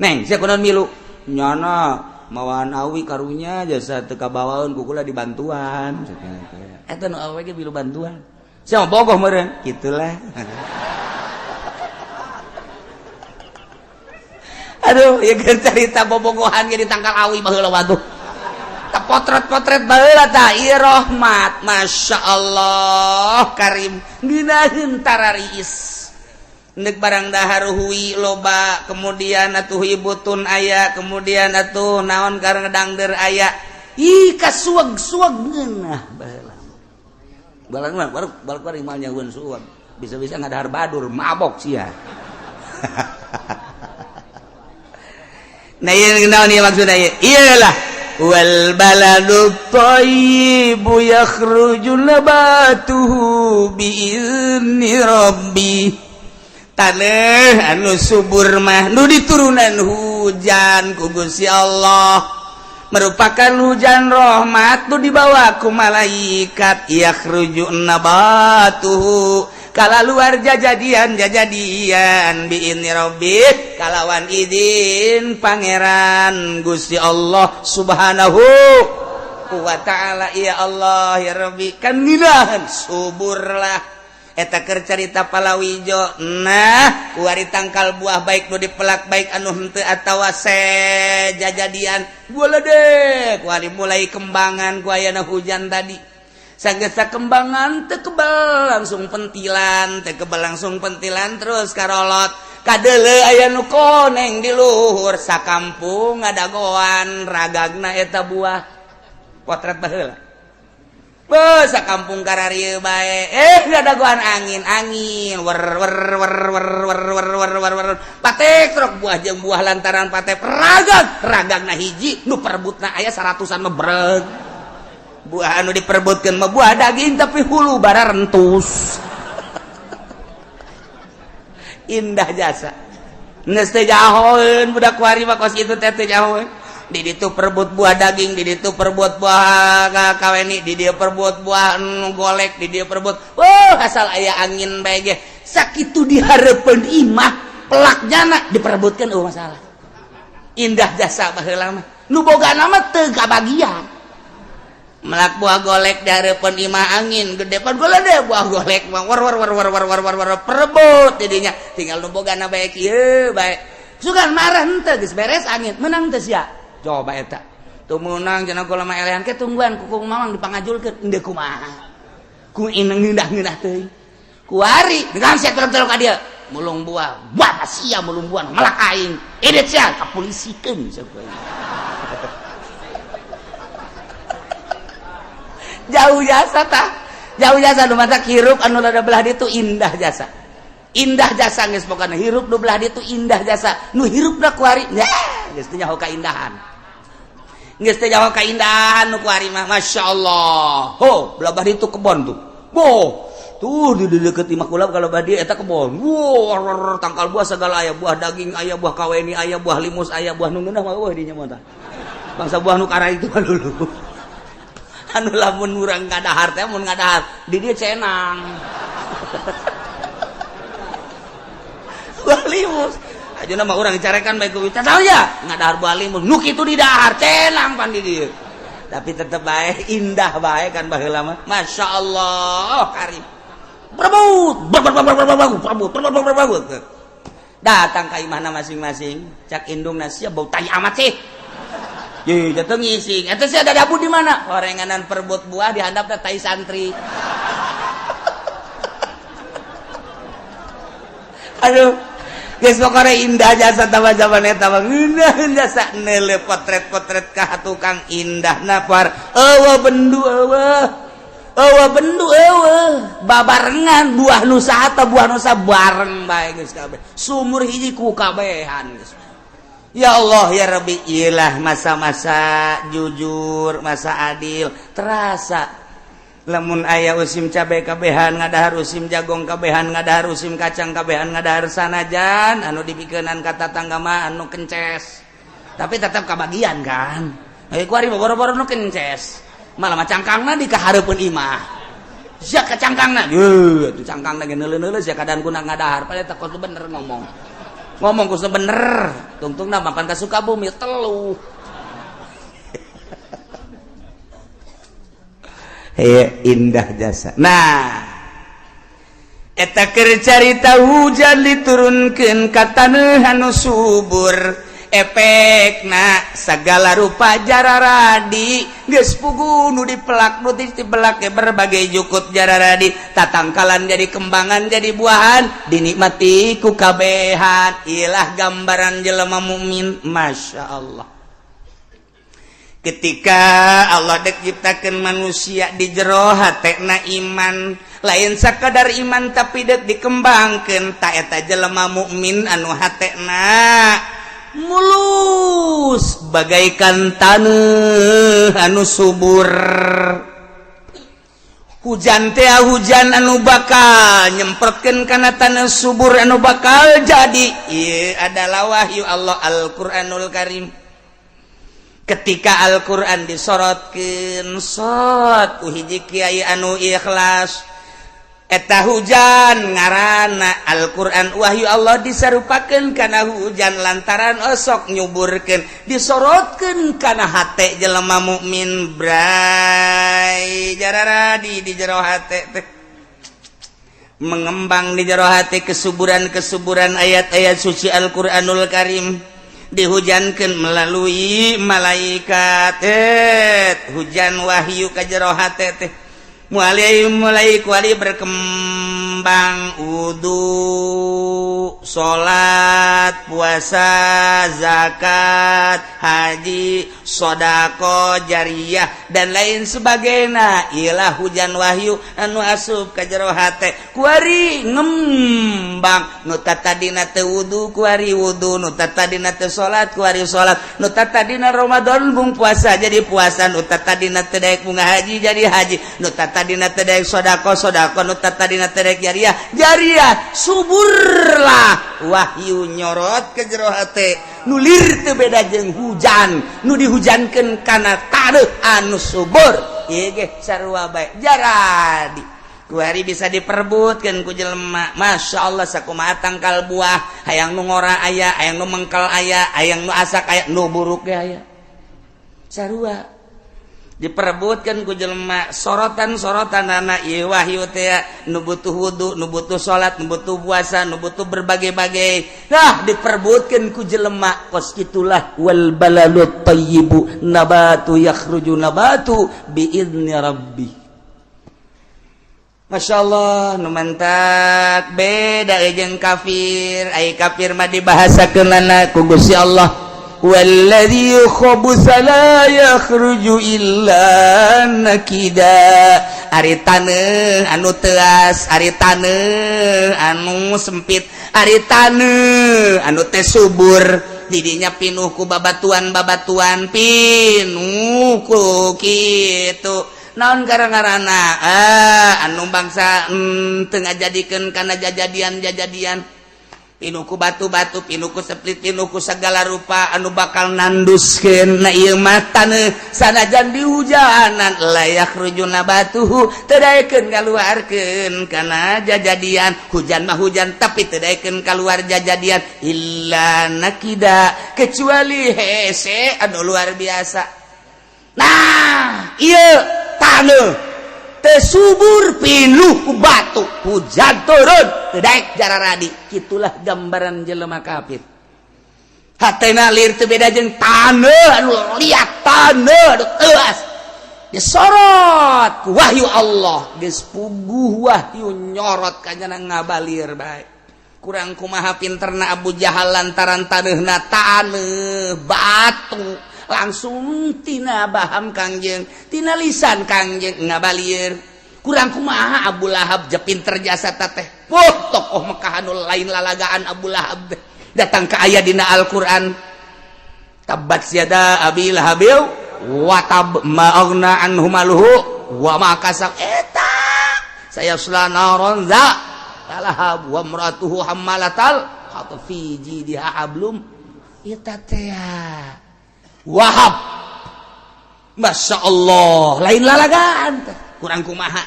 Neng, sia kunaon milu? Nyana mawaan awi karunya jasa teu kabawaeun ku kula dibantuan. Eta nu awewe ge milu bantuan. Sia mah bogoh meureun, kitulah. Aduh, ieu keur carita bobogohan ge ditangkal awi baheula waduh. Potret-potret baheula tah ieu rahmat, masyaallah karim ngeunaheun tarariis. Nek barang dahar hui loba, kemudian atuh ibutun aya, kemudian atuh naon karena dangder aya. Ih kasuag-suag ngeunah baheula. Balang mah baru balik bari mal nyahueun suag. Bisa-bisa ngadahar badur mabok sia. Nah ieu naon ieu maksudna ieu? Ieu lah wal baladu thayyibu yakhruju nabatuhu bi izni rabbi. Tanah anu subur mah nu diturunan hujan ku Gusti Allah merupakan hujan rahmat nu dibawa ku malaikat yakhruju nabatuhu kala luar jajadian jajadian biizni rabbi kalawan izin pangeran Gusti Allah subhanahu wa ta'ala. Ya Allah ya Rabbi kan nginahan suburlah eta keur carita palawijo. Nah kuari tangkal buah baik nu dipelak baik anu henteu atawa sejajadian boledek kuari mulai kembangan ku ayana hujan tadi sanggeus kembangan teu kebal langsung pentilan teu kebal langsung pentilan terus karolot kadeuleu aya nu koneng di luhur sakampung ngadagoan ragagna eta buah potret baheula. Beuh kampung kararieu bae ngadagoan angin angin wer wer wer wer wer wer wer wer wer patek truk buah jeung buah lantaran patek ragag ragagna hiji nu perebutna aya 100-an mah breg buah anu diperebutkeun mah buah daging tapi hulu bara rentus. Indah jasa geus teu jahoeun budak kuari mah kos kitu teh teu jahoeun. Di ditu perebut buah daging, di ditu perebut buah kaweni, di dia perebut buah golek, di dia perebut. Wah, asal aya angin bae ge sakitu dihareupeun imah pelak jana diperebutkeun eueuh masalah. Indah jasa baheula mah. Nu bogana mah teu kabagian. Melak buah golek dihareupeun imah angin gede pan golek buah golek mah war war war war war war war war perebut jadinya tinggal nu bogana bae kieu bae. Sugan marah henteu geus beres angin menang teu sia. Coba eta tuh menang cenah kula mah elehan ke tungguan ku mamang dipangajulkeun endeu kumaha ku ineng ngeunah-ngeunah teuing kuari dengan sia terus ka dieu mulung buah buah sia mulung buah melak aing edet sia kapolisikeun jauh jasa tah jauh jasa nu matak hirup anu rada belah ditu indah jasa indah jasa geus pokona hirup nu belah ditu indah jasa nu hirupna kuari geus teu nyaho kaindahan geus teu nyaho kaindahan nu kuari mah masyaallah. Ho belah bah ditu kebon tuh boh tuh di deukeut imah kula kalau bah dieu eta kebon wow tangkal buah segala aya buah daging aya buah kaweni aya buah limus aya buah nu ngeunah mah eueuh dinya mah tah bangsa buah nu kara itu mah dulu anu lamun urang ngadahar teh mun ngadahar di dieu cenang buah limus aja nama orang dicarekan baik ku tahu ya ngadahar buah limus nu kitu di dahar cenang pan di dieu tapi tetep bae indah bae kan baheula mah masyaallah karim berebut berebut berebut berebut datang ka imahna masing-masing cak indungna sia bau tai amat sih. Ye, jatuh ngising. Eta sih ada dabu di mana? Orenganan perebut buah dihandapna tai santri. Aduh, geus pokona indah jasa tambah zaman eta mah ngeunah jasa neuleuh potret-potret ka tukang indahna par eueuh bendu eueuh. Eueuh bendu eueuh. Babarengan buah nusa atau buah nusa bareng bae geus kabeh. Sumur hiji ku kabehan geus. Ya Allah ya Rabbi, iyalah masa-masa jujur, masa adil terasa. Lamun aya usim cabai, kabehan ngadahar. Usim jagong, kabehan ngadahar. Usim kacang, kabehan ngadahar. Sanajan anu dipikeunan ka tatangga mah anu kences, tapi tetap kabagian kan. Eh, kuari boro-boro nu kences, malah mah cangkangna di kahareupeun imah. Sia ka cangkangna, yeuh, atuh cangkangna ge neuleuh-neuleuh sia kadang kuna ngadahar. Padahal teh kos bener ngomong. Ngomong kos bener, tungtungna mapan ka Sukabumi telu. Hei, indah jasa. Nah, eta keur carita hujan diturunkeun ka taneuh anu subur, efekna segala rupa jararadi. Geus puguh nu dipelak, nu dipelak berbagai jukut jararadi, tatangkalan jadi kembangan, jadi buahan, dinikmati ku kabehan. Ilah gambaran jelema mukmin, Masya Allah. Ketika Allah dek ciptakan manusia, di jero hatena iman, lain sakadar iman, tapi dek dikembangkan. Tak eta jelema mukmin anu hatena mulus bagaikan tanah anu subur. Hujan teh hujan anu bakal nyemprotkeun kana tanah subur, anu bakal jadi. Ieu adalah wahyu Allah, Al-Qur'anul Karim. Ketika Al-Qur'an disorotkeun sot ku hiji kiai anu ikhlas, eta hujan ngaranna Al-Qur'an. Wahyu Allah disarupakeun kana hujan lantaran osok nyuburkeun, disorotkeun kana hate jelema mukmin. Bray, jararadi di jero hate teh, mengembang di jero hate kesuburan-kesuburan ayat-ayat suci Al-Qur'anul Karim, dihujankan melalui malaikat. Eh, hujan wahyu ka jero hate teh mulai mulai kuali berkembang wudu, salat, puasa, zakat, haji, sodako jariah, dan lain sebagainya. Ilah hujan wahyu anu asup ka jero hate, kuari ngembang. Nu tadina teu wudu, kuari wudu. Nu tadina teu salat, kuari salat. Nu tadina Ramadan bung puasa, jadi puasa. Nu tadina teu daek bunga haji, jadi haji. Nu tadina teu daek sodako, sodako. Nu tadina teu daek jariah, jariah. Suburlah wahyu nyorot ke jero hate, nu lir teu beda jeung hujan nu dihujankeun kana taneuh anu subur. Ieu ge sarua bae, jaradi kuari bisa diperebutkeun ku jelema. Masya Allah, sakumaha tangkal buah, hayang nu ngora aya, hayang nu mengkel aya, hayang nu asak aya, nu buruk ge aya, sarua diperebutkan ku jelema. Sorotan-sorotan anak ieu wahyu teh, nu butuh wudu, nu butuh salat, nu butuh puasa, nu butuh berbagai-bagai. Nah, diperebutkan ku jelema. Kos itulah wal balalut thayyibu nabatu yakhruju nabatu bi idzni rabbi. Masya Allah, nu mantak beda jeung kafir. Ai kafir mah dibahasakeunana ku Gusti Allah, والذي خبث لا يخرج إلا نكدا. Ari taneuh anu teas, ari taneuh anu sempit, ari taneuh anu teh subur, didinya pinuh ku babatuan babatuan, pinuh ku kitu. Naon gara-garana? Ah, anu bangsa teu ngajadikeun kana jajadian jajadian, pinuh ku batu-batu, pinuh ku seplit, pinuh ku segala rupa anu bakal nanduskeun. Nah, ieu mah taneuh sanajan dihujanan, la yakhruju nabatuhu, teu daekeun ngaluarkeun kana jajadian. Hujan mah hujan, tapi teu daekeun kaluar jajadian, illa nakida, kecuali hese anu luar biasa. Nah, ieu taneuh teu subur, pinuh ku batu, hujan turun teu daek jararadi. Kitulah gambaran jelema kafir, hatena lir teu beda jeung taneuh anu liat, taneuh anu teuas. Disorot ku wahyu Allah, geus puguh wahyu nyorot kanyana, ngabalir bae. Kurang kumaha pinterna Abu Jahal, lantaran taneuhna taneuh batu, langsung tina baham Kangjeng, tina lisan Kangjeng ngabalir. Kurang kumaha Abu Lahab je pinter jasa teh. Puh, tokoh Mekah anu lain lalagaan Abu Lahab teh. Datang ke ayat dina Al-Qur'an, tabat yada abi lahabil watab ma aghna anhu maluhu. Wa ma kasab eta sayasla naron za talahab wa imra'atuhu hammalatal hatab fi jidiha hablum eta teh Wahab. Masya Allah, lain lalagaan teh kurang kumaha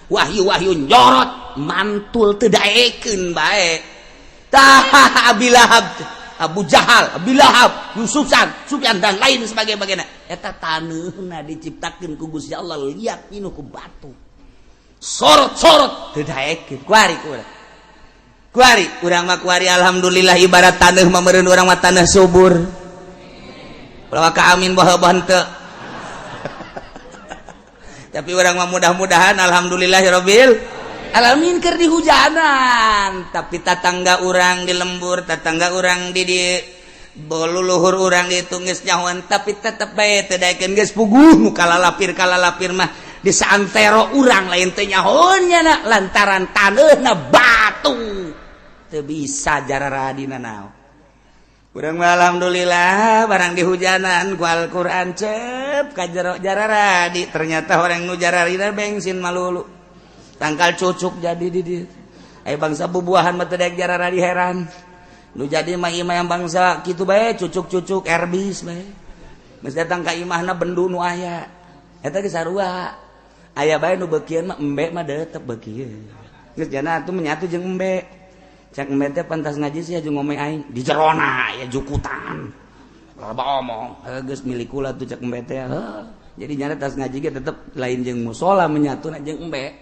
wahyu-wahyu nyorot mantul teu daekeun bae. Tah, Abi Lahab teh, Abu Jahal, Abi Lahab, Yusufan, Sufyan dan lain sebagainya. Eta taneuhna diciptakeun ku Gusti Allah liat pinuh ku batu. Sorot-sorot teu daekeun kuari kurang. Kuari urang mah kuari alhamdulillah ibarat taneuh mah meureun urang mah taneuh subur. Ulah ka amin baha henteu. Tapi urang mah mudah-mudahan alhamdulillahirabbil alamin keur dihujanan, tapi tatangga urang di lembur, tatangga urang di luluhur urang ditu geus nyahoan, tapi tetep bae teu daekeun, geus puguh nu kalalapir mah di saantero urang lain teu nyahoan nya lantaran taneuhna batu teu bisa jararadina naon. Urang mah alhamdulillah barang dihujanan ku Al-Qur'an cep ka jero jararadi, ternyata orang nu jararina bensin malulu tangkal cucuk jadi di dieu. Eh, bangsa bubuahan mah teu daek jararadi, heran. Nu jadi mah imah yang bangsa kitu bae, cucuk-cucuk erbis bae. Geus datang ka imahna bendu nu aya eta geus sarua aya bae. Nu beukieun mah embe mah tetep beukieun, geus jana atuh menyatu jeung embe. Cek embe teh pantas ngaji sih jeung ngomong aing di jerona aya jukutan loba omong. Heuh, geus milik kula tuh, cek embe teh. Heuh, jadi nyana tas ngaji ge tetep lain jeung musola, menyatu jeung embe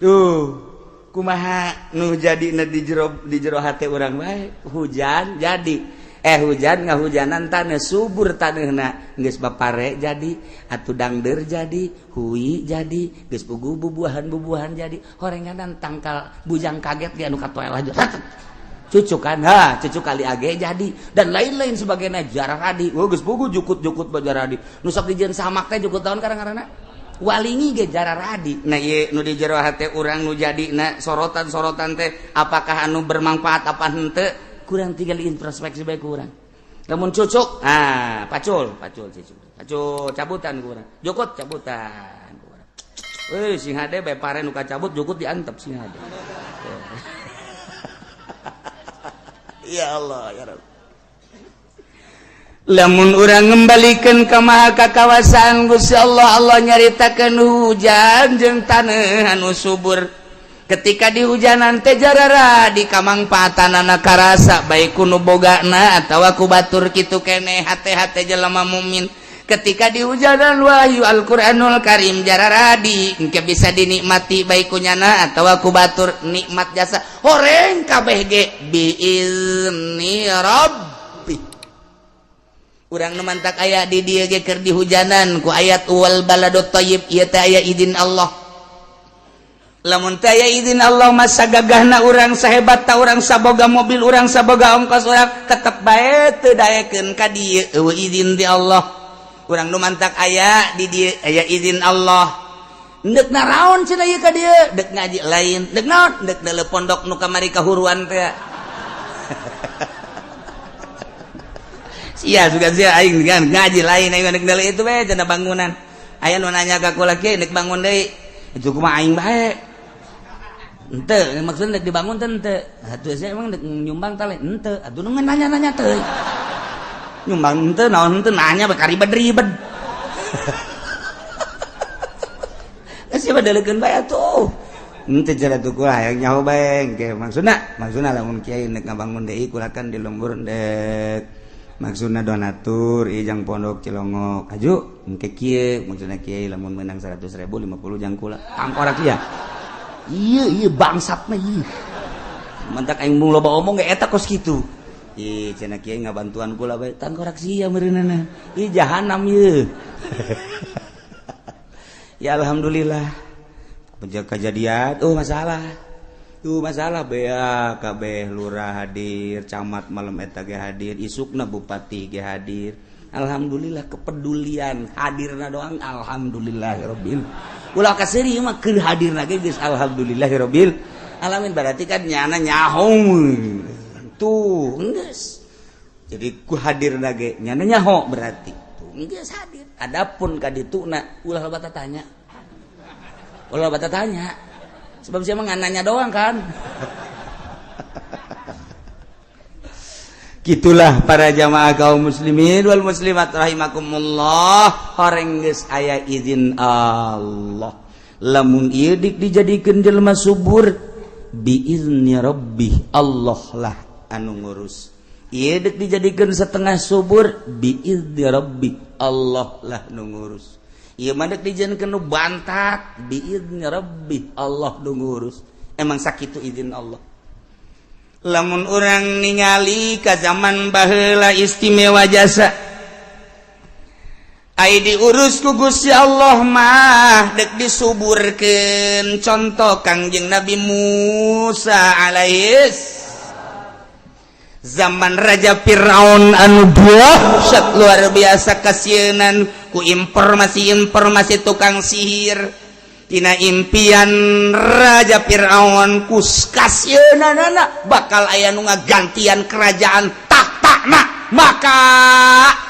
tuh. Kumaha nu jadi di jero hate urang bae hujan jadi hujan ngahujanan tanah subur, tanahna geus bapare jadi atuh, dangder jadi, hui jadi, geus puguh bubuahan-bubuahan jadi horenganan tangkal bujang kaget ge anu katoel aja cucuk kan, ha cucuk kali age jadi dan lain-lain sebagainya jararadi. Oh, geus puguh jukut-jukut bajaradi nu sok dijieun samak teh jukut tahun karang-karana walingi ge jararadi. Nah, ieu nu di jero hate urang nu jadi na sorotan-sorotan teh apakah anu bermanfaat apa henteu, kurang tinggal introspeksi baik kurang. Namun cucuk, ah, pacul pacul cucuk pacul cabutan kurang, jukut cabutan kurang. Wih, sing hade bae pare nu kacabut jukut diantep sing hade. Ya Allah ya Rabb. Lamun urang ngembalikan ke maha kakawasaan Gusti Allah, Allah nyaritakeun hujan jeung taneuh anu subur. Ketika di hujanan teh jarara di kamangpaatanana karasa baik ku nu bogana atawa ku batur, kitu keneh hate-hate jelema mukmin. Ketika di hujanan wahyu Al-Qur'anul Karim jararadi engke bisa dinikmati baik ku nyana atawa ku batur, nikmat jasa horeng kabeh ge biizni rabbi. Urang nu mantak aya di dieu ge keur dihujanan ku ayat wal baladut thayyib, ieu teh aya izin Allah. Lamun teu aya izin Allah, masa gagahna urang, sahebat ta urang, saboga mobil urang, saboga ongkos urang, tetep bae teu daekeun ka dieu, eueuh izin di Allah. Urang nu mantak aya di dieu aya izin Allah. Ndek naraon cenah ieu ka dieu? Dek ngaji lain, dek naon? Dek deuleu pondok nu kamari kahuruan teh. Sia suka sia aing kan ngaji lain, aing dek deuleu itu bae cenah bangunan. Aya nu nanya ka kula, "Kieu dek bangun deui itu kumaha?" Aing bae ente maksudnya dek dibangun teh ente atuh saya emang dek nyumbang teh lain ente atuh nu nanya-nanya teh nyumbang ente naon ente nanya bakal ribet-ribet. Siapa daleukeun bae atuh ente cara tuh kula hayang nyaho bae engke maksudna maksudna lamun kiai nek ngabangun deui kula kan di lembur dek maksudna donatur ijang pondok Cilongok aju engke kieu maksudna kiai lamun menang 100.000 50 jang kula tangkorak ieu iya iya bangsat mah iya mantak aing mung loba omong ge eta kos kitu. Ih, cenah kiai ngabantuan kula bae tangkorak sia meureunana ih jahanam ieu. Ya alhamdulillah kejadian oh masalah tuh masalah bea kabeh lurah hadir, camat malam eta ge hadir, isukna bupati ge hadir. Alhamdulillah kepedulian hadirna doang alhamdulillahirabbil ulah kaseri mah keur hadirna ge geus alhamdulillahirabbil alamin, berarti kan nyana nyaho tuh geus jadi ku hadirna ge nyana nyaho berarti tuh geus hadir. Adapun ka dituna ulah loba tanya. Ulah bata tanya. Sebab siapa nggak nanya doang kan. Gitulah para jamaah kaum muslimin wal muslimat rahimakumullah, horeng geus aya izin Allah. Lamun ieu dik dijadikeun jelema subur biizni rabbih, Allah lah anu ngurus. Ieu dek dijadikeun setengah subur biizni rabbi, Allah lah nu ngurus. Ieu mah dek dijadikeun nu bantat biizni rabbi, Allah nu ngurus. Emang sakitu izin Allah. Lamun urang ningali ka zaman baheula istimewa jasa ai diurus ku Gusti Allah mah dek disuburkeun. Contoh Kangjeng Nabi Musa alaihis zaman Raja Firaun anu dahsyat luar biasa kasieunan ku informasi-informasi tukang sihir. Tina impian Raja Firaun ku kasieunanana bakal aya nu ngagantian kerajaan tahtana, maka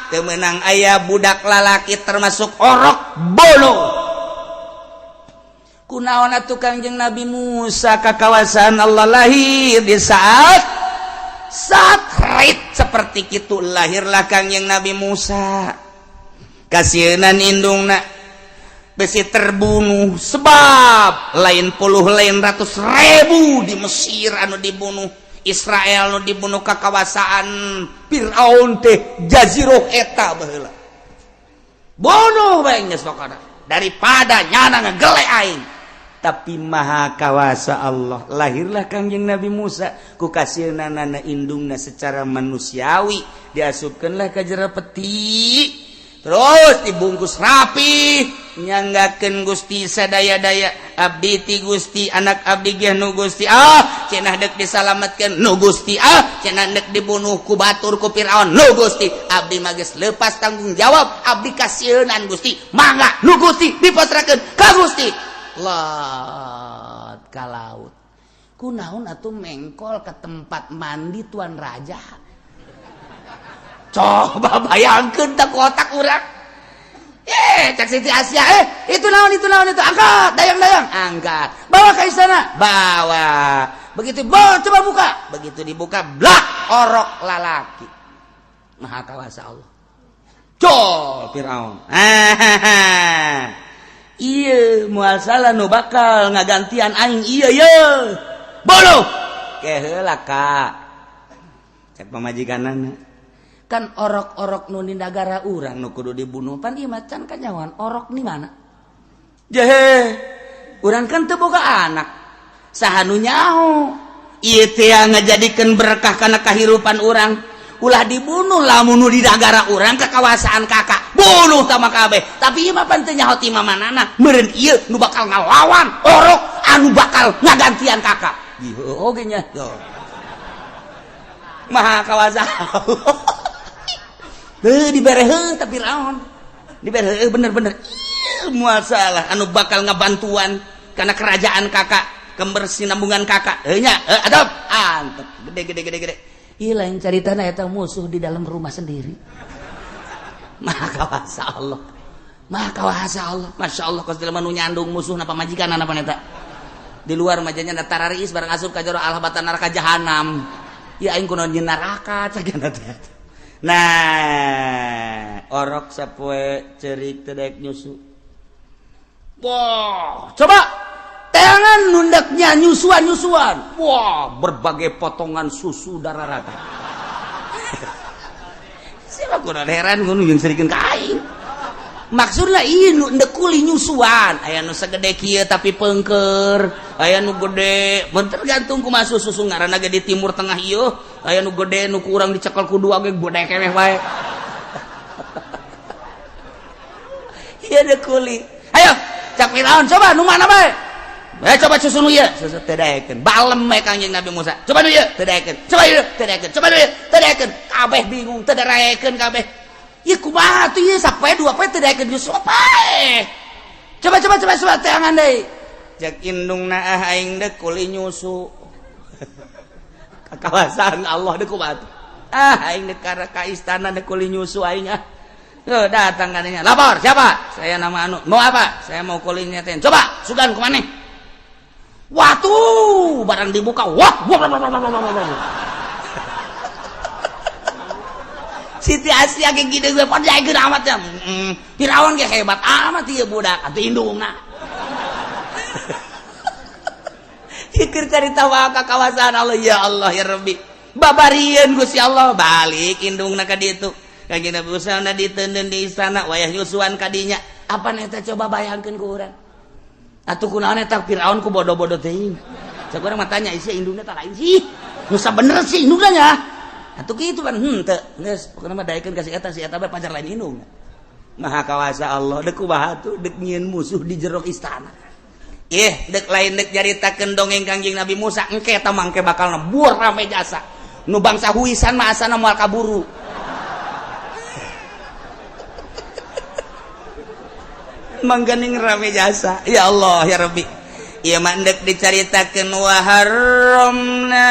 teu meunang aya budak lalaki termasuk orok bolo. Kunaon atuh Kangjeng Nabi Musa ka kawasan Allah lahir di saat saat rit seperti itu lahirlah Kangjeng Nabi Musa. Kasieunan indungna besi terbunuh sebab lain puluh lain ratus ribu di Mesir anu dibunuh, Israel anu dibunuh ke kawasaan Fir'aun teh jaziroh eta baheula bunuh bae geus pokona daripada nyana ngegele aing. Tapi maha kawasa Allah, lahirlah Kangjeng Nabi Musa ku kasieunana indungna secara manusiawi diasupkeunlah ka jero peti terus dibungkus rapi nyanggakeun Gusti sadaya-daya abdi ti Gusti anak abdi ge nu Gusti ah cenah dek disalametkeun nu Gusti ah cenah dek dibunuh ku batur ku Firaun nu Gusti abdi mah geus lepas tanggung jawab abdi kasieunan Gusti mangga nu Gusti dipasrahkeun ka Gusti lot ka laut. Kunaon atuh mengkol ke tempat mandi tuan raja? Coba bayangkan tak kotak urang. Cek Siti Asia, itu naon, itu naon, itu angkat, dayang-dayang, angkat, bawa ke istana, bawa. Begitu bawa, coba buka, begitu dibuka, blak, orok lalaki. Maha kawasa Allah. Col Firaun. Iya, moal salah nu bakal ngagantian aing iya ye. Bolo. Keheula ka. Cek pamajikanana. Kan orok-orok nu di nagara urang nu kudu dibunuh pan ieu macan kanyawan orok di mana jahe urang kan teu boga anak saha nu nyaho ieu teh ngajadikeun berkah kana kahirupan urang ulah dibunuh lamun nu di nagara urang ke kawasaan kakak bunuh tama kabeh. Tapi ieu mah pan teu nyaho ti mamanana meureun ieu nu bakal ngalawan orok anu bakal ngagantian kakak ieu oge nya maha kawasa. Dibere tapi Firaun dibere bener-bener moal salah anu bakal ngabantuan karena kerajaan kakak kebersinambungan kakak nya adab antep gede gede gede gede. Ieu lain caritana eta musuh di dalam rumah sendiri. Maha kawasa Allah, maha kawasa Allah, masya Allah. Kos jelema nu nyandung musuh na pamajikan apa eta di luar majanya tararis barang asup ka jero Allah batan neraka jahanam ya aing kunaon jeung neraka cagana teh. Nah, orok sapoe cerik teu daek nyusu. Wah, coba teangan nundaknya nyusuan-nyusuan. Wah, berbagai potongan susu darah rata. Siapa kudu heran ngono jeung serikeun ka aing. Maksudna ieu nu endek kuli nyusuan, aya nu sagede kieu tapi pengker, aya nu gede, mun tergantung kumaha susu ngaranna ge di Timur Tengah ieu, aya nu gede nu kurang dicekel ku dua ge gede keneh wae. Ieu dek kuli. Ayo, cak Firaun coba nu mana bae? Coba susu nu ieu, susu teu daekeun. Balem we Kangjeng Nabi Musa. Coba nu ieu, teu daekeun. Coba ieu, teu daekeun. Coba nu ieu, teu daekeun. Kabeh bingung, teu daekeun kabeh. Ieu kumaha tuh ieu sapoe dua poe teu daekeun nyusu pae. Coba coba coba coba teangan deui. Cek indungna ah aing deuk kuli nyusu. Ka kawasan Allah deuk kumaha tuh? Ah aing deuk ka istana deuk kuli nyusu aing ah. Tuh, datang katanya. Lapor, siapa? Saya nama anu. Mau apa? Saya mau kulitnya ten. Coba, sugan kemana? Waktu barang dibuka, wah, wah, wah, wah, wah, wah, wah. Siti Asia kayak gini gue pada jaga amat ya. Firaun ge hebat amat ieu budak atuh indungna. Pikir carita wae ka kawasan Allah ya Allah ya Rabbi. Babarieun Gusti Allah balik indungna ka ditu. Kanjeng Nabi Musa na diteundeun di istana wayah nyusuan kadinya. Apa eta coba bayangkeun ku urang. Atuh kunaon eta Firaun ku bodoh-bodoh teuing. Cek urang mah tanya isi indungna tah lain sih. Nu sabener sih indungna nya. Atuh kitu kan henteu. Geus pokona mah daekeun ka si eta bae pacar lain indungna. Maha kawasa Allah deuk kumaha tuh deuk nyieun musuh di jero istana. Ih, dek lain dek nyaritakeun dongeng Kangjeng Nabi Musa engke eta mangke bakal nebur rame jasa. Nu bangsa huisan mah asana moal kaburu. Mangganing rame jasa. Ya Allah ya Rabbi. Ieu mah endek dicaritakeun wa harramna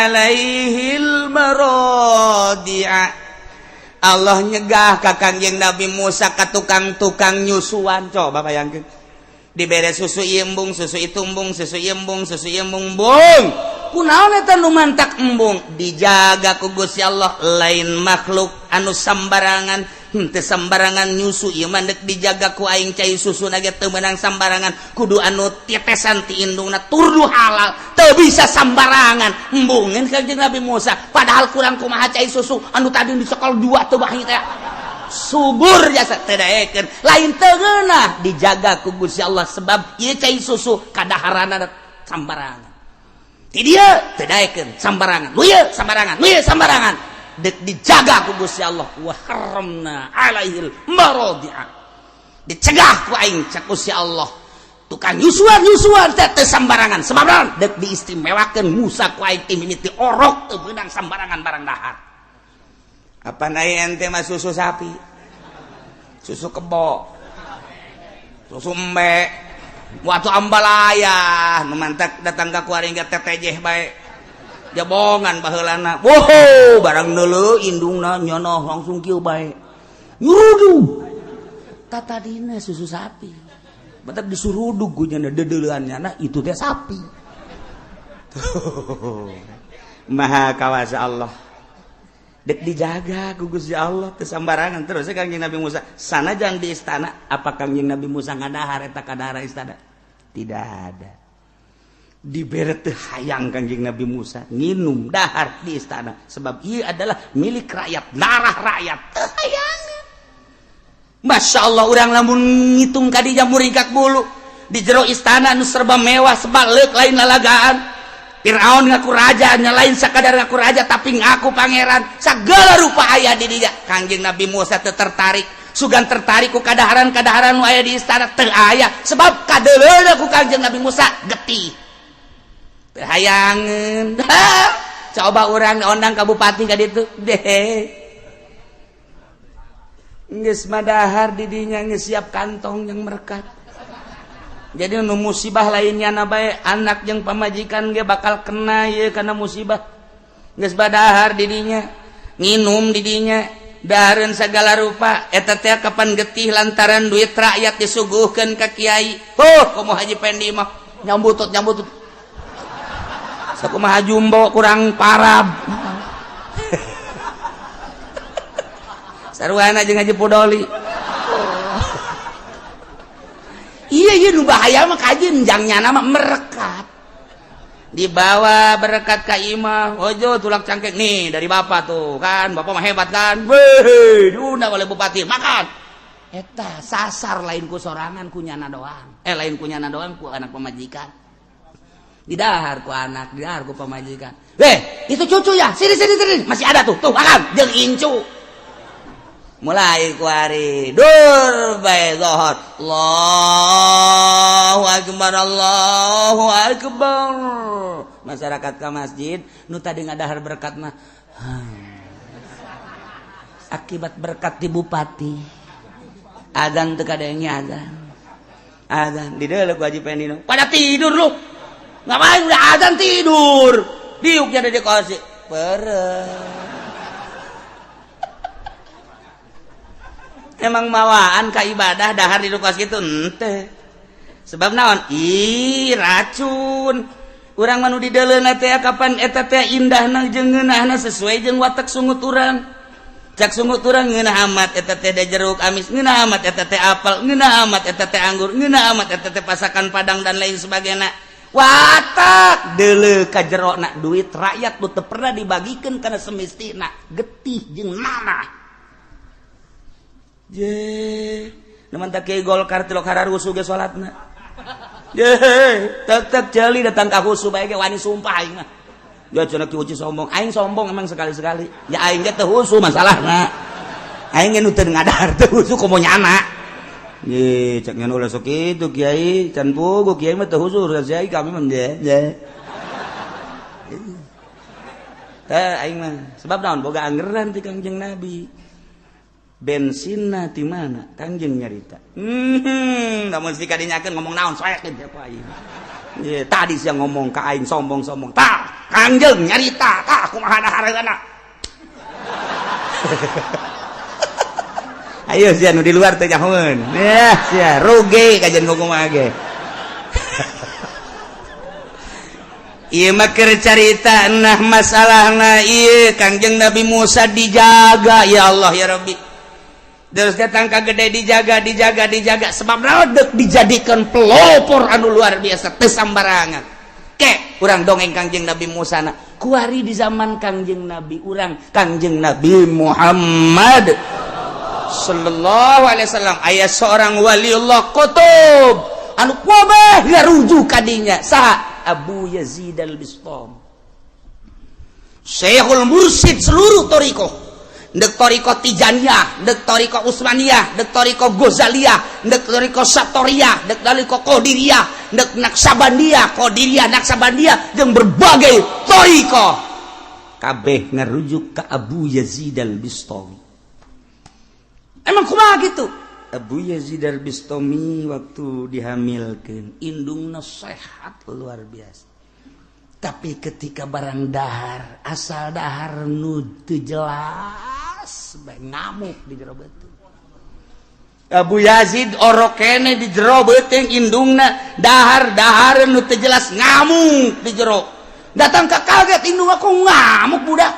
alaihil maradi'a. Allah nyegah ka Kangjeng Nabi Musa ka tukang-tukang nyusuan. Coba bayangkeun. Dibere susu embung, susu itu embung, susu embung, susu embung, embung. Kunaon eta nu mantak embung? Dijaga ku Gusti Allah lain makhluk anu sambarangan, henteu sambarangan nyusu ieu mah deuk dijaga ku aing cai susu ge teu meunang sambarangan, kudu anu tetesan ti indungna turdu halal, teu bisa sambarangan. Embungeun Kanjeng Nabi Musa, padahal kurang kumaha cai susu anu tadi disekol dua teu bahi teh. Subur jasa teu daekeun, lain teu ngeunah dijaga ku Gusti Allah sebab ieu cai susu kadaharanna sambarangan. Ti dieu teu daekeun sambarangan, nu ieu sambarangan, nu ieu sambarangan. Deuk dijaga ku Gusti Allah wa harramna alaihil maradi'a. Dicegah ku aing cak Gusti Allah. Tukang nyusuan-nyusuan teh teu sambarangan sebab naon? Deuk diistimewakeun Musa ku aing ti mimiti orok teu meunang sambarangan barang dahar. Apa naik ente mah susu sapi, susu kebo, susu embe, waktu ambalaya, nu mantak datang ka kuari ge tetejeh bae, jabongan baheulana, wow barang neuleuh indungna nyono langsung kieu bae, nyurudug, tatadina susu sapi, batak disurudug ku nya deudeuleun nyana itu teh sapi. Maha kawasa Allah. Dek dijaga ku Gusti Allah teu sambarangan terus Kangjeng Nabi Musa sanajan di istana apa Kangjeng Nabi Musa ngadahar eta kadahara istana tidak ada dibere teu hayang Kangjeng Nabi Musa nginum dahar di istana sebab ieu adalah milik rakyat darah rakyat teu hayang. Masya Allah urang lamun ngitung ka dinya muringkak bulu di jero istana nu serba mewah sebalik lain lalagaan. Fir'aun ngaku raja, lain sakadar ngaku raja tapi ngaku pangeran. Segala rupa aya di dinya. Kangjeng Nabi Musa teu tertarik, sugan tertarik ku kadaharan-kadaharan nu aya di istana teu aya sebab kadeuleuna ku Kangjeng Nabi Musa getih. Teu hayangeun. Coba urang ondang ka bupati ka ditu deh. Geus madahar di dinya geus siap kantong yang merekat. Jadi nu musibah lainnya na bae anak jeung pamajikan ge bakal kena ieu kana musibah. Geus badahar di dinya, nginum di dinya, dahareun sagala rupa eta teh kapan getih lantaran duit rakyat disuguhkeun ka kiai. Huh, komo Haji Pendi mah nyambutut nyambutut. Sakumaha jumbo kurang parab. Sarwana jeung Haji Pudoli. Iya iya nu bahaya mah kajeun jangnya nama merekat. Dibawa berkat ka imah, ojo tulak cangkek nih dari bapak tuh kan, bapak mah hebat kan. Weh, diundang oleh bupati, makan. Eta sasar lain ku sorangan ku nyana doang. Lain ku nyana doang ku anak pemajikan. Didahar ku anak, didahar ku pemajikan. Weh, itu cucu ya, sini sini sini, masih ada tuh, tuh makan, jeung incu. Mulai kuari dur bae zohor. Allahu akbar Allahu akbar. Masyarakat ka masjid nu tadi ngadahar berkat mah akibat berkat di bupati. Adzan teu kadenge adzan. Adzan di deuleu ku Haji Pendino. Pada tidur lu. Ngapain udah adzan tidur. Diuknya ada di kursi. Pereh. Emang mawaan ka ibadah dahar di kos kitu henteu. Sebab naon? Ih, racun. Urang mah nu dideuleuna teh kapan eta teh indahna jeung ngeunahna sesuai jeung watak sungut urang. Cak sungut urang ngeunah amat eta teh jeruk amis, ngeunah amat eta teh apel, ngeunah amat eta teh anggur, ngeunah amat eta teh pasakan padang dan lain sebagainya. Watak deuleu ka jerona duit rakyat nu teu pernah dibagikeun kana semestina getih jeung nanah. Je, neman tak kiai Golkar tilok hararusuh ge salatna. Je, tetep jeli datang ka khusu bae ge wani sumpah aing mah. Ya cenah ki uci sombong, aing sombong emang sekali-sekali. Ya aing ge teu khusu masalahna. Aing ge nu teu ngadahar teu khusu komo nyana. Ye, cek nyan ulah sok kitu kiai, can puguh kiai mah teu khusu kiai kami mah je. Je. Teh aing mah sebab naon boga anggeran ti Kangjeng Nabi. Bensinna ti mana? Kangjeng nyarita. Namun si kadinyakeun ngomong naon soek teh apa aing. Ye, tadi sia ngomong ka aing sombong-sombong. Tah, Kangjeng nyarita, tah kumaha dahareunana. Ayo sia nu di luar teh nyahoeun. Ya, sia rugi kajian kumaha ge. Ieu mah keur carita nah masalahna ieu Kangjeng Nabi Musa dijaga ya Allah ya Rabbi. Terus datang ka gede dijaga dijaga dijaga sebab naon dijadikan pelopor anu luar biasa teu sambarangan. Ke urang dongeng Kangjeng Nabi Musa na kuari di zaman Kangjeng Nabi urang Kangjeng Nabi Muhammad sallallahu alaihi wasallam aya seorang waliullah qutub anu kabeh ngarujuk ka dinya saha Abu Yazid Al-Bistami Syekhul Mursyid seluruh thariqah ndek thariqah Tijaniyah, ndek thariqah Utsmaniyah, ndek thariqah Ghazaliyah, ndek thariqah Satoriyah, ndek thariqah Qadiriyah, ndek Naksabandiyah, Qadiriyah, Naksabandiyah jeung berbagai thariqah kabeh ngarujuk ka Abu Yazid Al-Bistami. Emang kumaha gitu? Abu Yazid Al-Bistami waktu dihamilkeun indungna sehat luar biasa. Tapi ketika barang dahar, asal dahar nu teu jelas bae ngamuk di jero beuteung. Abu Yazid orok kene di jero beuteung indungna dahar dahar nu teu jelas ngamuk di jero. Datang ka kaget indung aku ngamuk budak.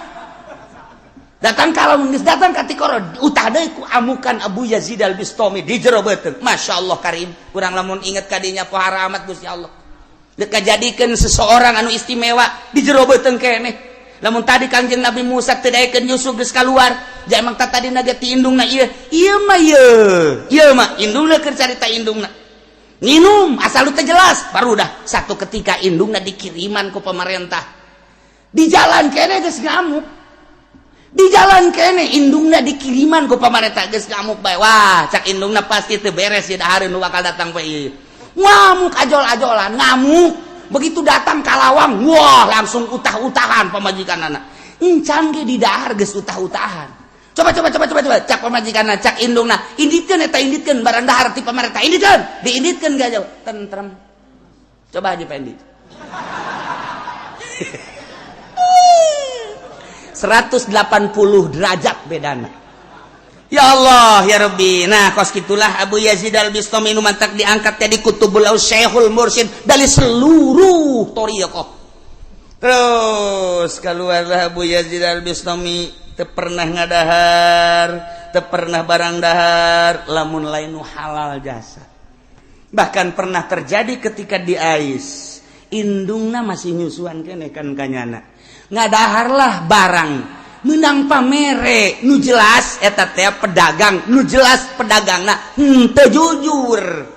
Datang kalau geus datang ka tikoro utah deui ku amukan Abu Yazid Al-Bistami di jero beuteung. Masya Allah karim. Urang lamun inget ka dinya pohara amat Gusti Allah. Dek kajadikeun seseorang anu istimewa di jero beuteung keneh. Lamun tadi Kangjeng Nabi Musa teu daekeun Yusuf geus kaluar, ja emang tadi tadina ge ti indungna ieu. Ieu mah ieu. Ieu mah indungna keur carita indungna. Nginum asal teu jelas, baru dah satu ketika indungna dikiriman ku pemerintah. Di jalan keneh geus ngamuk. Di jalan kene indungna dikiriman ku pemerintah geus ngamuk bae. Wah, cak indungna pasti teu beres ieu dahareun nu bakal datang bae ieu. Ngamuk ajol-ajolan, ngamuk. Begitu datang ka lawang, wah langsung utah-utahan pamajikanana. Encan ge di dahar geus utah-utahan. Coba coba coba coba coba cak pamajikanna, cak indungna, inditkeun eta inditkeun barang dahar ti pemerintah, inditkeun, diinditkeun gak jauh, tentrem. Coba aja Pendi. 180 derajat bedana. Ya Allah ya Rabbi. Nah kos gitulah Abu Yazid Al-Bistami nu mantak diangkat jadi kutubul Syekhul Mursyid dari seluruh thariqah. Terus keluarlah Abu Yazid Al-Bistami teu pernah ngadahar, teu pernah barang dahar lamun lain nu halal jasa. Bahkan pernah terjadi ketika di Ais, indungna masih nyusuan keneh kan kanyana. Ngadaharlah barang menang pamere nu jelas eta teh pedagang nu jelas pedagangna henteu jujur.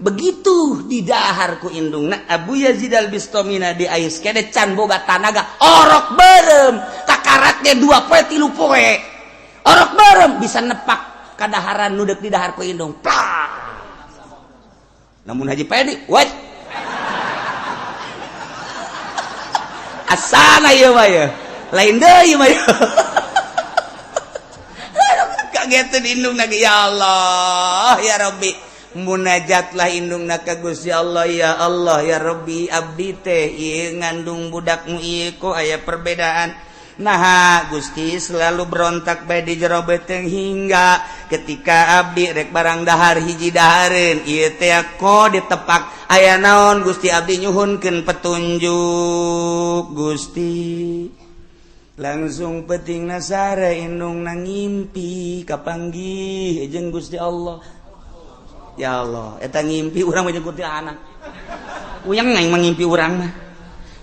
Begitu didahar ku indungna Abu Yazid Al-Bistamina di Ais kene can boga tanaga orok beureum kakaratnya 2 poe 3 poe orok beureum bisa nepak kadaharan nu deuk didahar ku indung plak. Namun Haji Pedi what asana ieu mah ya lain deui mah ya. Kageteun indungna ya Allah ya Rabbi. Munajatlah indungna ka Gusti Allah ya Allah ya Rabbi abdi teh ieu ngandung budakmu ieu kok aya perbedaan. Nah, Gusti selalu berontak bae di jero beuteung hingga ketika abdi rek barang dahar hiji dahareun ieu teh ko ditepak aya naon. Gusti, abdi nyuhunkeun petunjuk, Gusti. Langsung penting nasare indung na ngimpi kapanggih jeung Gusti Allah. Ya Allah, eta ngimpi urang mah jeung anak uyang aing mah ngimpi urang mah.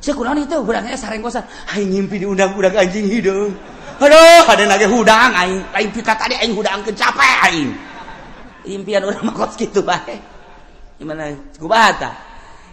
Kunaon itu hudangnya sarenggosan aing ngimpi diundang-undang anjing hideung. Aduh, ada nage hudang aing aing pika tadi aing hudangkeun, capek aing. Impian urang mah kos kitu bae. Gimana kumaha tah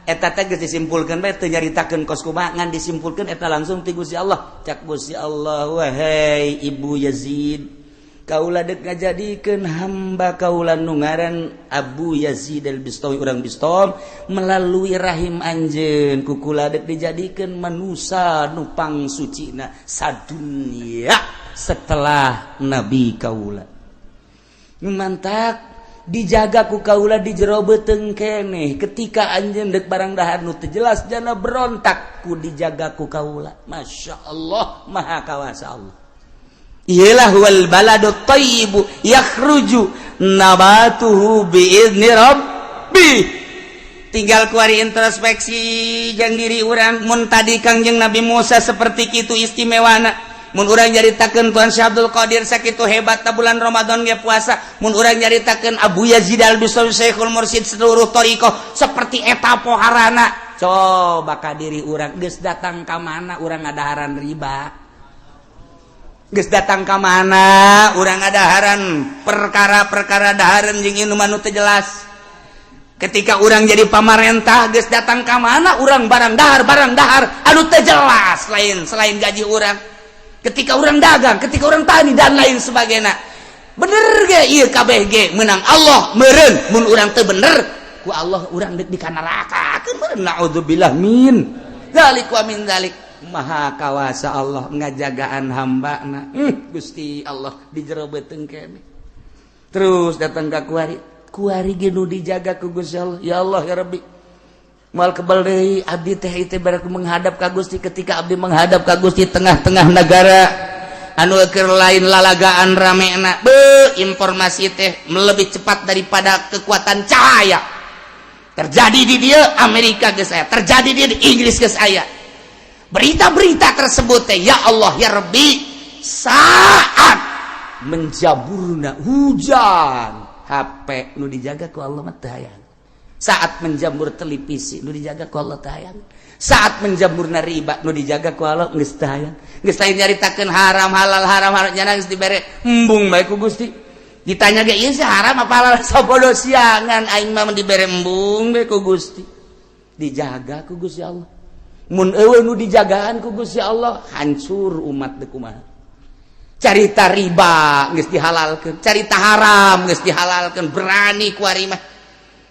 eta teh? Geus disimpulkeun bae, teu nyaritakeun kos kumaha, ngan disimpulkeun eta langsung ti Gusti Allah. Cak Gusti Allah, "Wahai Ibu Yazid, kaula dek ngajadikeun hamba kaula nu ngaran Abu Yazid al-Bistami, urang Bistom, melalui rahim anjeun ku kula dek dijadikeun manusa nu pangsucina sadunya setelah nabi kaula." Mantak dijaga ku kaula di jero beuteung keneh. Ketika anjeun dek barang dahar nu teu jelas jana berontak, ku dijaga ku kaula. Masya Allah, maha kawasa Allah. Iyalah, wal baladu thayyibu yakhruju nabatuhu biizni rabbi. Tinggal kuari introspeksi jang diri urang. Mun tadi Kangjeng Nabi Musa seperti itu istimewana, mun urang nyaritakeun Tuan Syekh Abdul Qadir sakitu hebat bulan Ramadan ge puasa, mun urang nyaritakeun Abu Yazid Al-Bistami Syekhul Mursyid seluruh thariqah seperti eta poharana, coba ka diri urang, geus datang ka mana urang ngadaharan riba? Geus datang ka mana urang ngadaharan perkara-perkara dahareun jeung inuman nu teu jelas? Ketika urang jadi pamarentah, geus datang ka mana urang barang dahar barang dahar anu teu jelas lain selain gaji urang? Ketika urang dagang, ketika urang tani, dan lain sebagainya, bener ge ieu kabeh ge menang Allah meureun. Mun urang teu bener, ku Allah urang deuk di neraka meureun. Naudzubillah min dzalik wa min dzalik. Maha kawasa Allah ngajagaan hamba na. Gusti Allah di jero beuteung kene. Terus datang ka kuari, kuari ge nu dijaga ku Gusti Allah. Ya Allah, ya Rabbi, moal kebal deui abdi teh itu berarti menghadap ka Gusti. Ketika abdi menghadap ka Gusti, tengah-tengah negara anu keur lain lalagaan ramena be, informasi teh lebih cepat daripada kekuatan cahaya, terjadi di dia Amerika geus aya, terjadi di Inggris geus aya berita-berita tersebut teh. Ya Allah, ya Rabbi, saat menjaburna hujan, HP nu dijaga ku Allah mah teu hayang. Saat menjamur televisi, nu dijaga ku Allah teu hayang. Saat menjamurna riba, nu dijaga ku Allah geus teu hayang. Geus lain nyaritakeun haram halal, haram halal, nyana geus dibere embung bae ku Gusti. Ditanya ge, ieu sih haram apa halal, sabodo siangan aing mah dibere embung bae ku Gusti, dijaga ku Gusti Allah. Mun eueuh nu dijagaan ku Gusti Allah, hancur umat deuk kumaha. Carita riba geus dihalalkeun, carita haram geus dihalalkeun, berani ku ari mah.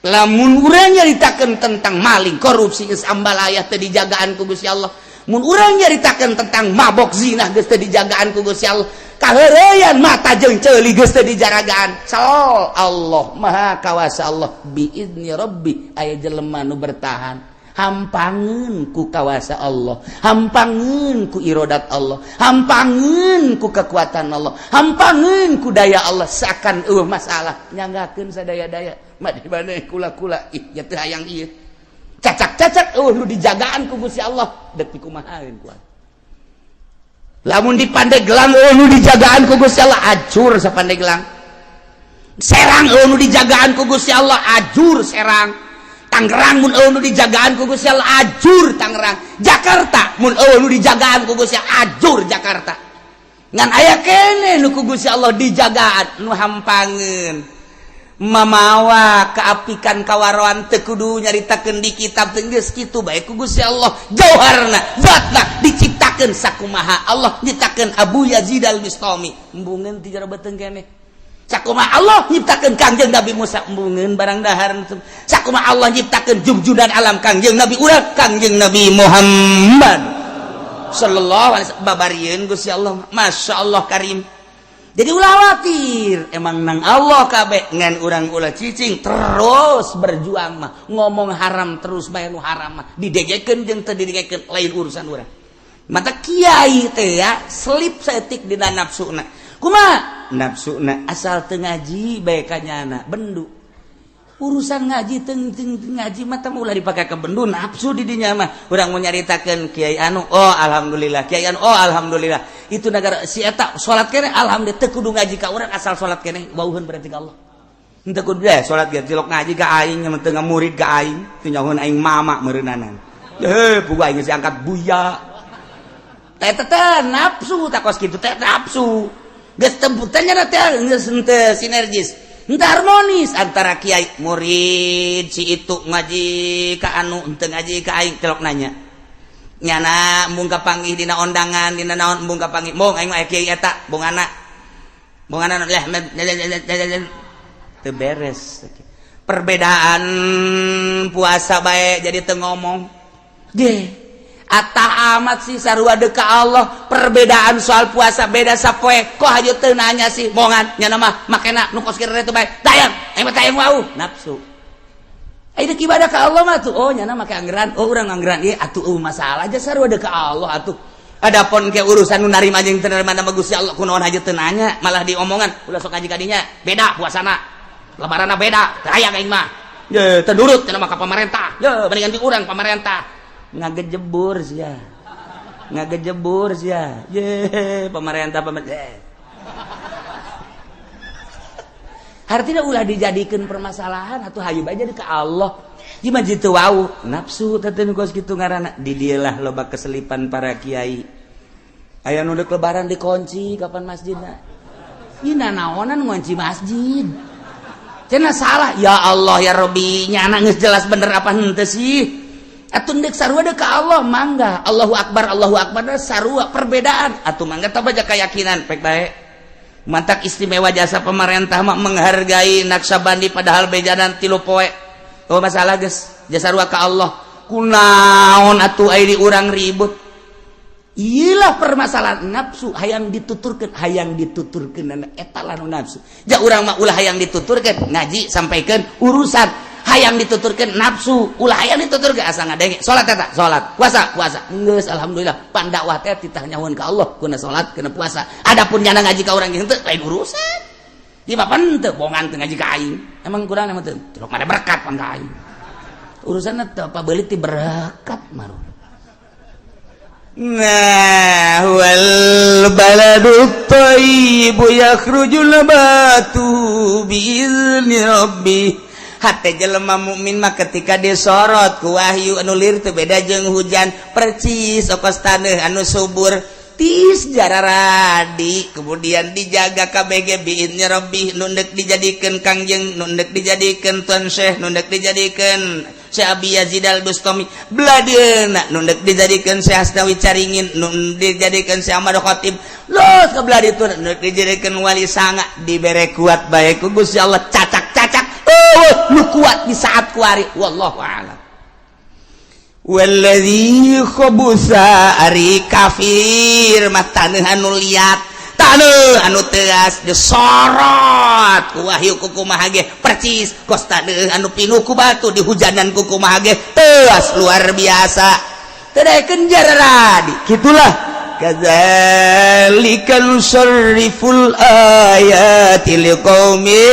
Lamun urang nyaritakeun tentang maling, korupsi, geus ambalaya, teu dijagaan ku Gusti Allah. Mun urang nyaritakeun tentang mabok, zina, geus teu dijagaan ku Gusti Allah. Kaheureuyan mata jeung ceuli geus teu dijaragaan. Sal Allah, maha kawasa Allah. Biizni rabbi aya jelema nu bertahan, hampangeun ku kawasa Allah, hampangeun ku irodat Allah, hampangeun ku kekuatan Allah, hampangeun ku daya Allah, seakan eueuh masalah, nyanggakeun sadaya-daya mah di mana kula-kula. Ih ya teu hayang ieu, cacak-cacak eueuh nu dijagaan ku Gusti Allah, deuk dikumahaeun ku. Lamun di Pandeglang eueuh nu dijagaan ku Gusti Allah, ajur sapandeglang. Serang eueuh nu dijagaan ku Gusti Allah, ajur Serang. Tangerang mun eueuh nu dijagaan ku Gusti Allah, ajur Tangerang. Jakarta mun eueuh nu dijagaan ku Gusti Allah, ajur Jakarta. Ngan aya kene nu ku Gusti Allah dijagaan, nu hampangeun mamawa keapikan kawaroan, teu kudu nyaritakeun di kitab teh, geus kitu bae ku Gusti Allah. Jauharna zatna diciptakeun sakumaha Allah nyiptakeun Abu Yazid Al-Bistami, embungeun ti jero beuteung keneh. Sakumaha Allah nyiptakeun Kangjeng Nabi Musa, embungeun barang dahar. Sakumaha Allah nyiptakeun jugjudan alam Kangjeng Nabi urang, Kangjeng Nabi Muhammad sallallahu alaihi wasallam, babarieun Gusti Allah. Masya Allah karim. Jadi ulah khawatir, emang nang Allah kabeh, ngan urang ulah cicing, terus berjuang mah. Ngomong haram terus bae, nu haram mah didegekeun jeung teu didegekeun lain urusan urang. Mata kiai teh ya selip saeutik dina nafsuna. Kumaha nafsuna? Asal teu ngaji bae ka nyana bendu. Urusan ngaji teng teng ngaji mah ulah dipake ke bendu, nafsu di dinya mah. Urang mau nyaritakeun kiai anu, oh alhamdulillah, kiai anu, oh alhamdulillah, itu negara si eta salat kene, alhamdulillah. Teu kudu ngaji ka urang, asal salat kene wauheun berarti ka Allah. Henteu kudu deh salat ge cilok ngaji ka aing, teu murid ka aing, teu nyahoan aing mama meureunana. Heh, pugu aing geus angkat buya. Teh teh nafsu, takos kitu teh nafsu. Geus teu teh geus henteu sinergis, henteu harmonis antara kiai murid. Si itu ngaji ka anu, henteu ngaji ka aing. Celok nanya nyana, embung kapanggih dina ondangan, dina naon embung kapanggih, embung aing mah kiai eta, bongana bongana lah, teu beres. Perbedaan puasa bae jadi teu ngomong ge. Atah amat sih, sarua deka Allah. Perbedaan soal puasa beda sapoe, kok hayu teu nanya sih, bongan nyana mah makena nu kos kieu itu bae, tayang aing mah tayang wau nafsu. Ayo ibadah ka Allah mah tuh, oh nyana make anggaran, oh urang anggaran ieu atuh, eueuh masalah aja, sarua deka Allah atuh. Adapun ke urusan nu narima jeung teu narima nama Gusti Allah, kunaon haja teu nanya, malah diomongan ulah sok ngaji ka dinya, beda puasana, lebaranna beda, teu aya aing mah. Ye, teu nurut cenah mah ka pamarentah. Ye, mendingan di urang pamarentah. Ngagejebur sia, ngagejebur sia. Ye, pemerintah, pemerintah. Artinya ulah dijadikan permasalahan atau hayu bae jadi ke Allah. Gimana jitu wau nafsu teh kos kitu ngaranna. Di dialah loba keselipan para kiai. Aya nu deuk lebaran dikunci kapan masjidna. Ieu naonan ngunci masjid? Cenah salah. Ya Allah ya Rabbi, nyana geus jelas bener apa henteu sih? Atuh deuk sarua deuk ka Allah mangga. Allahu akbar, Allahu akbar, sarua perbedaan. Atuh mangga tah baca keyakinan pek bae. Mantak istimewa jasa pemerintah mah menghargai Naksabandi, padahal bejanan 3 poe. Oh masalah geus jasa sarua ka Allah. Kunaon atuh ai di urang ribut? Iyalah permasalahan nafsu, hayang dituturkeun, hayang dituturkeun, eta lah nu nafsu. Ja urang mah ulah hayang dituturkeun, ngaji sampaikan urusan hayang dituturkeun nafsu, ulah hayang dituturkeun, asa ngadenge salat eta salat, puasa puasa, geus alhamdulillah. Pan dakwah teh titah nyahoan ka Allah kuna salat, kuna puasa. Adapun nyana ngaji ka urang henteu, lain urusan. Di bapak henteu bongan teu ngaji ka aing, emang kurang emang teu cilok ada berkat pan ka aing. Urusan teh apa beulit ti berkat maru. Nah, wal baladu thayyibu yakhruju nabatu biizni rabbi. Hate jelema mukmin mah ketika disorot ku wahyu anu lir teu beda jeung hujan, percis okos taneuh anu subur, tis jararadi, kemudian dijaga KBG biizni rabbi. Nu ndek dijadikeun kangjeng, nu ndek dijadikeun Tuan Syekh, nu ndek dijadikeun Syekh Abi Yazid Al Bustami beladeuna, nu ndek dijadikeun Syekh Asnawi Caringin, nu dijadikeun Syekh Ahmad Khatib los ke belah ditu, nu ndek dijadikeun wali sanga, dibere kuat bae ku Gusti Allah, cacak-cacak oh nu kuat di saat kuari. Wallahu a'lam. Walladzi khabusa, ari kafir mah taneuh anu liat, taneuh anu teas, disorot ku wahyu ku kumaha ge percis kos taneuh anu pinuh ku batu, dihujanan ku kumaha ge teas luar biasa, teu daekeun jararadi. Kitulah kadzalika nusarriful ayati liqaumi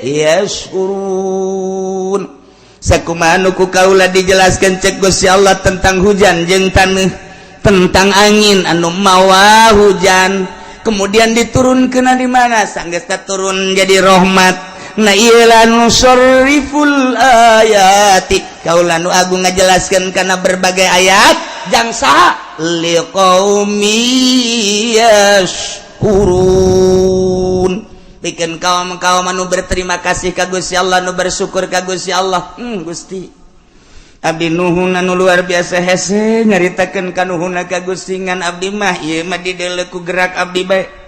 yashkurun. Sakumaha nu ku kaula dijelaskan cek Gusti Allah tentang hujan jeung taneuh, tentang angin anu mawa hujan, kemudian diturunkeun di mana, sanggeus turun jadi rahmat. Nah, ieu nusarriful ayati, kaula nu agung ngajelaskeun kana berbagai ayat jang saha? Liqaumi yashkurun, bikin kaum kaum anu berterima kasih ka Gusti Allah, nu bersyukur ka Gusti Allah. Gusti, abdi nuhun anu luar biasa, hese nyaritakeun kanuhunna ka Gusti, ngan abdi mah ieu mah dideuleu ku gerak abdi bae.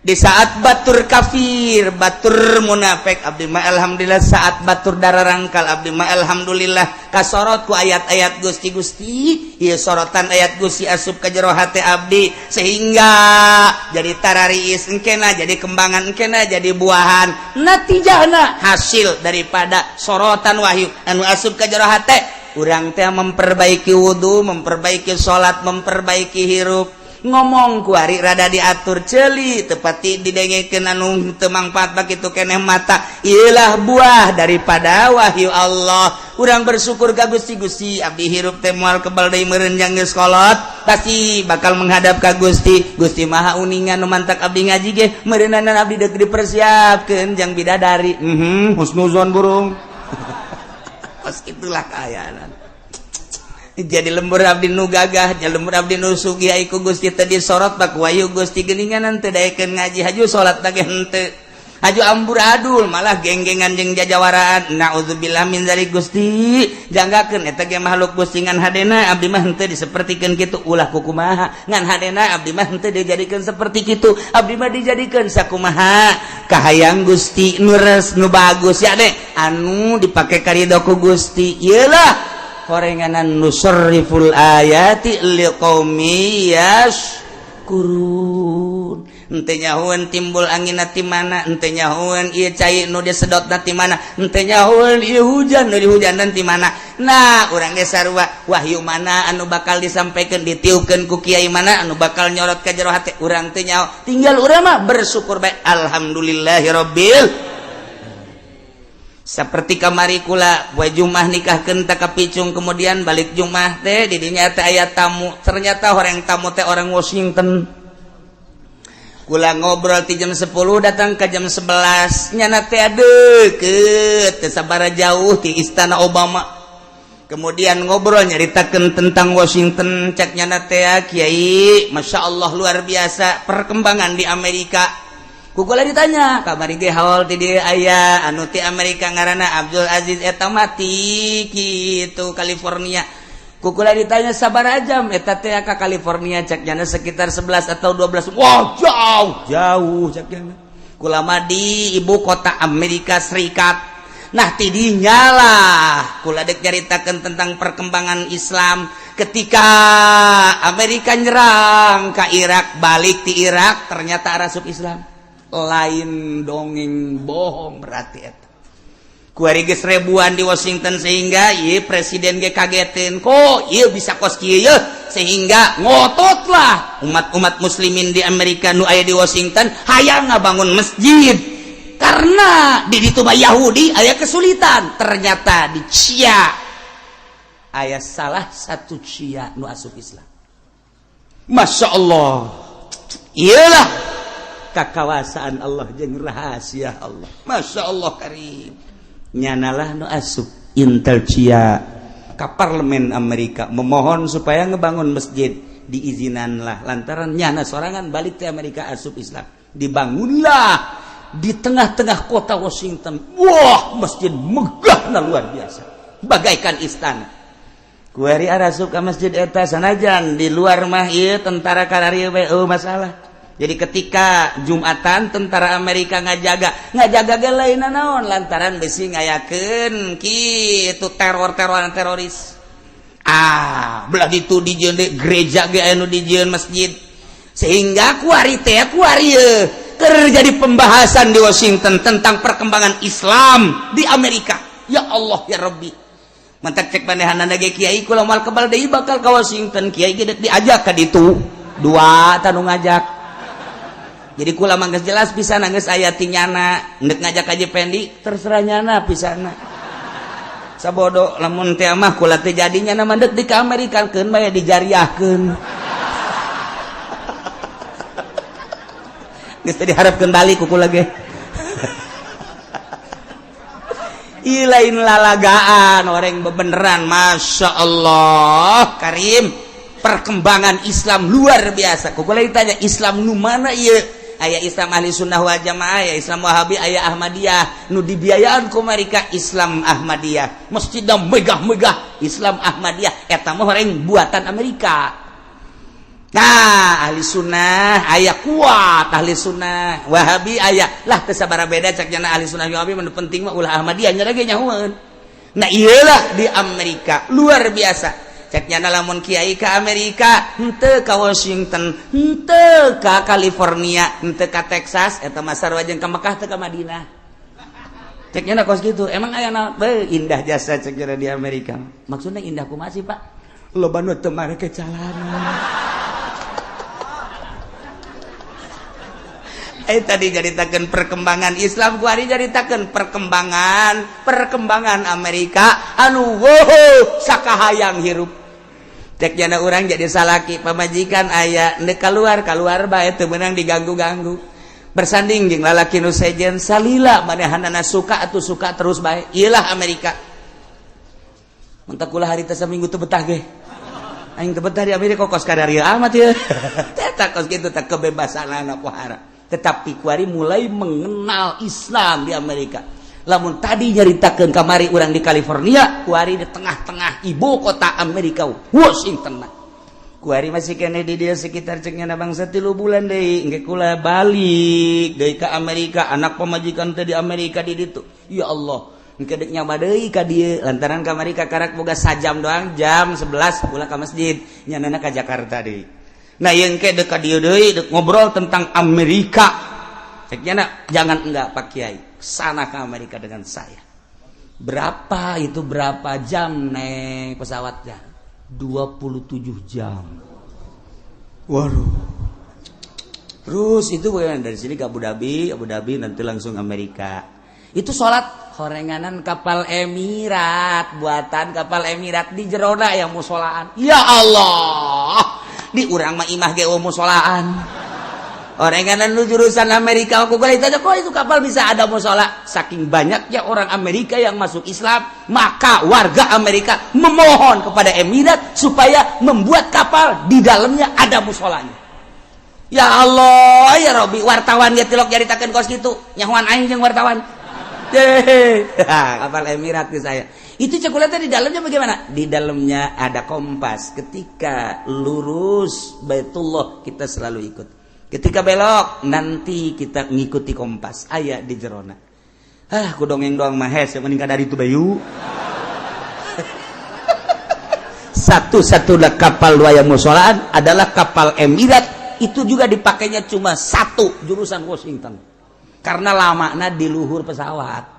Di saat batur kafir, batur munafik, abdi mah alhamdulillah. Saat batur darah rangkal, abdi mah alhamdulillah kasorot ku ayat-ayat Gusti. Gusti, ieu sorotan ayat Gusti asup ka jero hate abdi sehingga jadi tarariis engkena, jadi kembangan engkena, jadi buahan, natijahna hasil daripada sorotan wahyu anu asup ka jero hate. Urang teh memperbaiki wudhu, memperbaiki salat, memperbaiki hirup, ngomong kuari rada diatur, ceuli teu pati didengekeun anu teu mangfaat bakitu keneh mata. Iyalah buah daripada wahyu Allah. Urang bersyukur ka Gusti. Gusti, abdi hirup teh moal kebal deui meureun, jang geus kolot pasti bakal menghadap ka Gusti. Gusti Maha uningan, nu mantak abdi ngaji ge meureunan abdi deuk dipersiapkeun jang bidadari. Husnuzon burung. Pas itulah kaayaan. Jadi lembur abdi nu gagah, jadi lembur abdi nu sugih ai ku Gusti teu disorot bak wahyu Gusti geuningan teu daekeun ngaji, haju salat lagi henteu, haju amburadul, malah genggengan jeung jajawaraan. Naudzubillah min dzalik. Gusti janggakeun, eta ge makhluk Gusti, ngan hadena abdi mah henteu disapertikeun kitu. Ulah kukumaha, ngan hadena abdi mah henteu dijadikeun seperti kitu. Abdi mah dijadikeun sakumaha kahayang Gusti, nu res, nu bagus ya deh, anu dipake karido ku Gusti. Iyalah horenganan nusarriful ayati liqaumi yashkurun. Henteu nyahoeun timbul angin ti mana, henteu nyahoeun ieu cai nu disedot ti mana, henteu nyahoeun ieu hujan nu dihujanan ti mana. Nah, urang ge sarua, wahyu mana anu bakal disampaikan, ditiupkeun ku kiai mana anu bakal nyorot ka jero hate urang teu nyaho. Tinggal urang mah bersyukur bae, alhamdulillahirabbil. Seperti kamari kula poe Jumat nikahkeun tak kapicung, kemudian balik Jumat teh di dinya teh aya tamu. Ternyata orang tamu teh orang Washington. Kula ngobrol ti jam 10 datang ke jam 11, nyana teh deket, teu sabara jauh ti istana Obama. Kemudian ngobrol, nyaritakeun tentang Washington. Cek nyana teh, "Kiai, Masya Allah, luar biasa perkembangan di Amerika." Ku kula ditanya, kamari ge haul ti dieu aya anu ti Amerika ngaranna Abdul Aziz, eta mati kitu California. Ku kula ditanya, "Sabaraha jam eta teh ka California?" Cek nyana, "Sekitar 11 atau 12." "Wah, jauh jauh," cek nyana. Kula mah di ibu kota Amerika Serikat. Nah, tidinya lah kula dek nyaritakeun tentang perkembangan Islam ketika Amerika nyerang ke Irak, balik di Irak ternyata arasup Islam. Lain dongeng bohong berarti eta. Kuari geus ribuan di Washington, sehingga ieu presiden ge kagetin, kok ieu bisa kos kieu ye? Sehingga ngototlah umat-umat muslimin di Amerika nu aya di Washington hayang ngabangun masjid, karena di ditu mah Yahudi aya kesulitan. Ternyata di CIA aya salah satu CIA nu asup Islam. Masya Allah, iyalah kakawasaan Allah jeung rahasia Allah. Masya Allah karim, nyanalah nu asup Intel CIA ka parlemen Amerika memohon supaya ngebangun masjid. Diizinanlah lantaran nyana sorangan balik ke Amerika asup Islam. Dibangunlah di tengah-tengah kota Washington. Wah, masjid megah, luar biasa, bagaikan istana. Kuari arasup ka masjid eta, sanajan di luar mah ieu tentara kararieu bae, oh masalah. Jadi ketika Jumatan tentara Amerika ngajaga, ngajaga ge lain naon, lantaran besi ngayakeun kitu teror-teroran teroris. Ah, belah ditu dijieun gereja ge anu dijieun masjid, sehingga kuari teh kuari terjadi pembahasan di Washington tentang perkembangan Islam di Amerika. Ya Allah ya Rabbi, mantak cek manehanana ge, "Kiai, kula moal kebal deui bakal ka Washington." Kiai ge diajak ka ditu dua tanu ngajak. Jadi kula mah geus jelas pisan, geus aya ti nyana. Ndek ngajak aja Pendi terserah nyana pisan. Sabodo lamun teh mah kula teh jadinya nama ndek di ka Amerika keun bae dijariahkeun. Geus teh diharapkeun balik ku kula ge. Ih, lain lalagaan, orang bebeneran. Masya Allah karim, perkembangan Islam luar biasa. Ku kula ditanya, "Islam nu mana ieu?" Aya Islam Ahli Sunnah wal Jamaah, aya Islam Wahabi, aya Ahmadiyah. Nu dibiayaan ku mereka Islam Ahmadiyah, masjidna megah-megah. Islam Ahmadiyah eta mah orang buatan Amerika. Nah, Ahli Sunnah aya kuat, Ahli Sunnah Wahabi aya lah, teu sabaraha beda cak nyana Ahli Sunnah Wahabi. Nu penting mah ulah Ahmadiyah nya ge nyahoeun. Nah, iyalah di Amerika luar biasa. Cek nyana, lamun kiai ke Amerika henteu ka Washington, henteu ka California, henteu ka Texas, eta mah sarua jeung ka Mekah teu ka Madinah. Ceknya kos gitu. Emang aya naon? Beuh, indah jasa cek di Amerika. Maksudnya indah kumaha sih, Pak? Loba nu teu mareke calana. Tadi nyaritakeun perkembangan Islam, kuari nyaritakeun perkembangan perkembangan Amerika anu wow sakahayang hirup. Cek jana urang jadi salaki pamajikan aya ndek keluar keluar bae teu meunang diganggu-ganggu. Bersanding jeung lalaki nu sejen salila manehanana suka atuh suka terus bae. Iyalah Amerika. Mun teu kula harita saminggu teu betah ge. Aing teu betah di Amerika kos kadarieu amat ieu. Eta kos kitu teh kebebasan anak pohara. Tetapi kuari mulai mengenal Islam di Amerika. Lamun tadi nyaritakeun kamari urang di California, kuari di tengah-tengah ibu kota Amerika, Washington. Kuari masih kene di dia sekitar ceknya bangsa 3 bulan deui, engke kula balik deui ka Amerika, anak pamajikan teh di Amerika di ditu. Ya Allah, engke deuk nyaba deui ka dieu lantaran kamari ka karak boga sajam doang, jam 11 kula ka masjid, nyanana ka Jakarta deui. Nah, yang ke dekat dia deui ngobrol tentang Amerika. Ceknya jangan enggak Pak Kiai, sana ke Amerika dengan saya. Berapa itu berapa jam naik pesawatnya? 27 jam. Waduh. Terus itu bagaimana dari sini ke Abu Dhabi, Abu Dhabi nanti langsung Amerika. Itu sholat horenganan kapal Emirat, buatan kapal Emirat di jerona yang musolaan. Ya Allah. Di urang mah imah ge musolaan. Orenganan lu jurusan Amerika aku kali itu kok itu kapal bisa ada musola. Saking banyaknya orang Amerika yang masuk Islam, maka warga Amerika memohon kepada Emirat supaya membuat kapal di dalamnya ada musolanya. Ya Allah, ya Robi, wartawan dia tilok nyaritakeun kos kitu. Nyahuan aing jeung wartawan. Kapal Emirat ke saya. Itu coklatnya di dalamnya bagaimana? Di dalamnya ada kompas. Ketika lurus Baitullah kita selalu ikut. Ketika belok nanti kita ngikuti kompas. Aya di jerona. Ah, ku dongeng doang mah hese mending dari itu bayu. Satu-satunya kapal dua yang musolaan adalah kapal Emirat. Itu juga dipakainya cuma satu jurusan Washington. Karena lamana di luhur pesawat.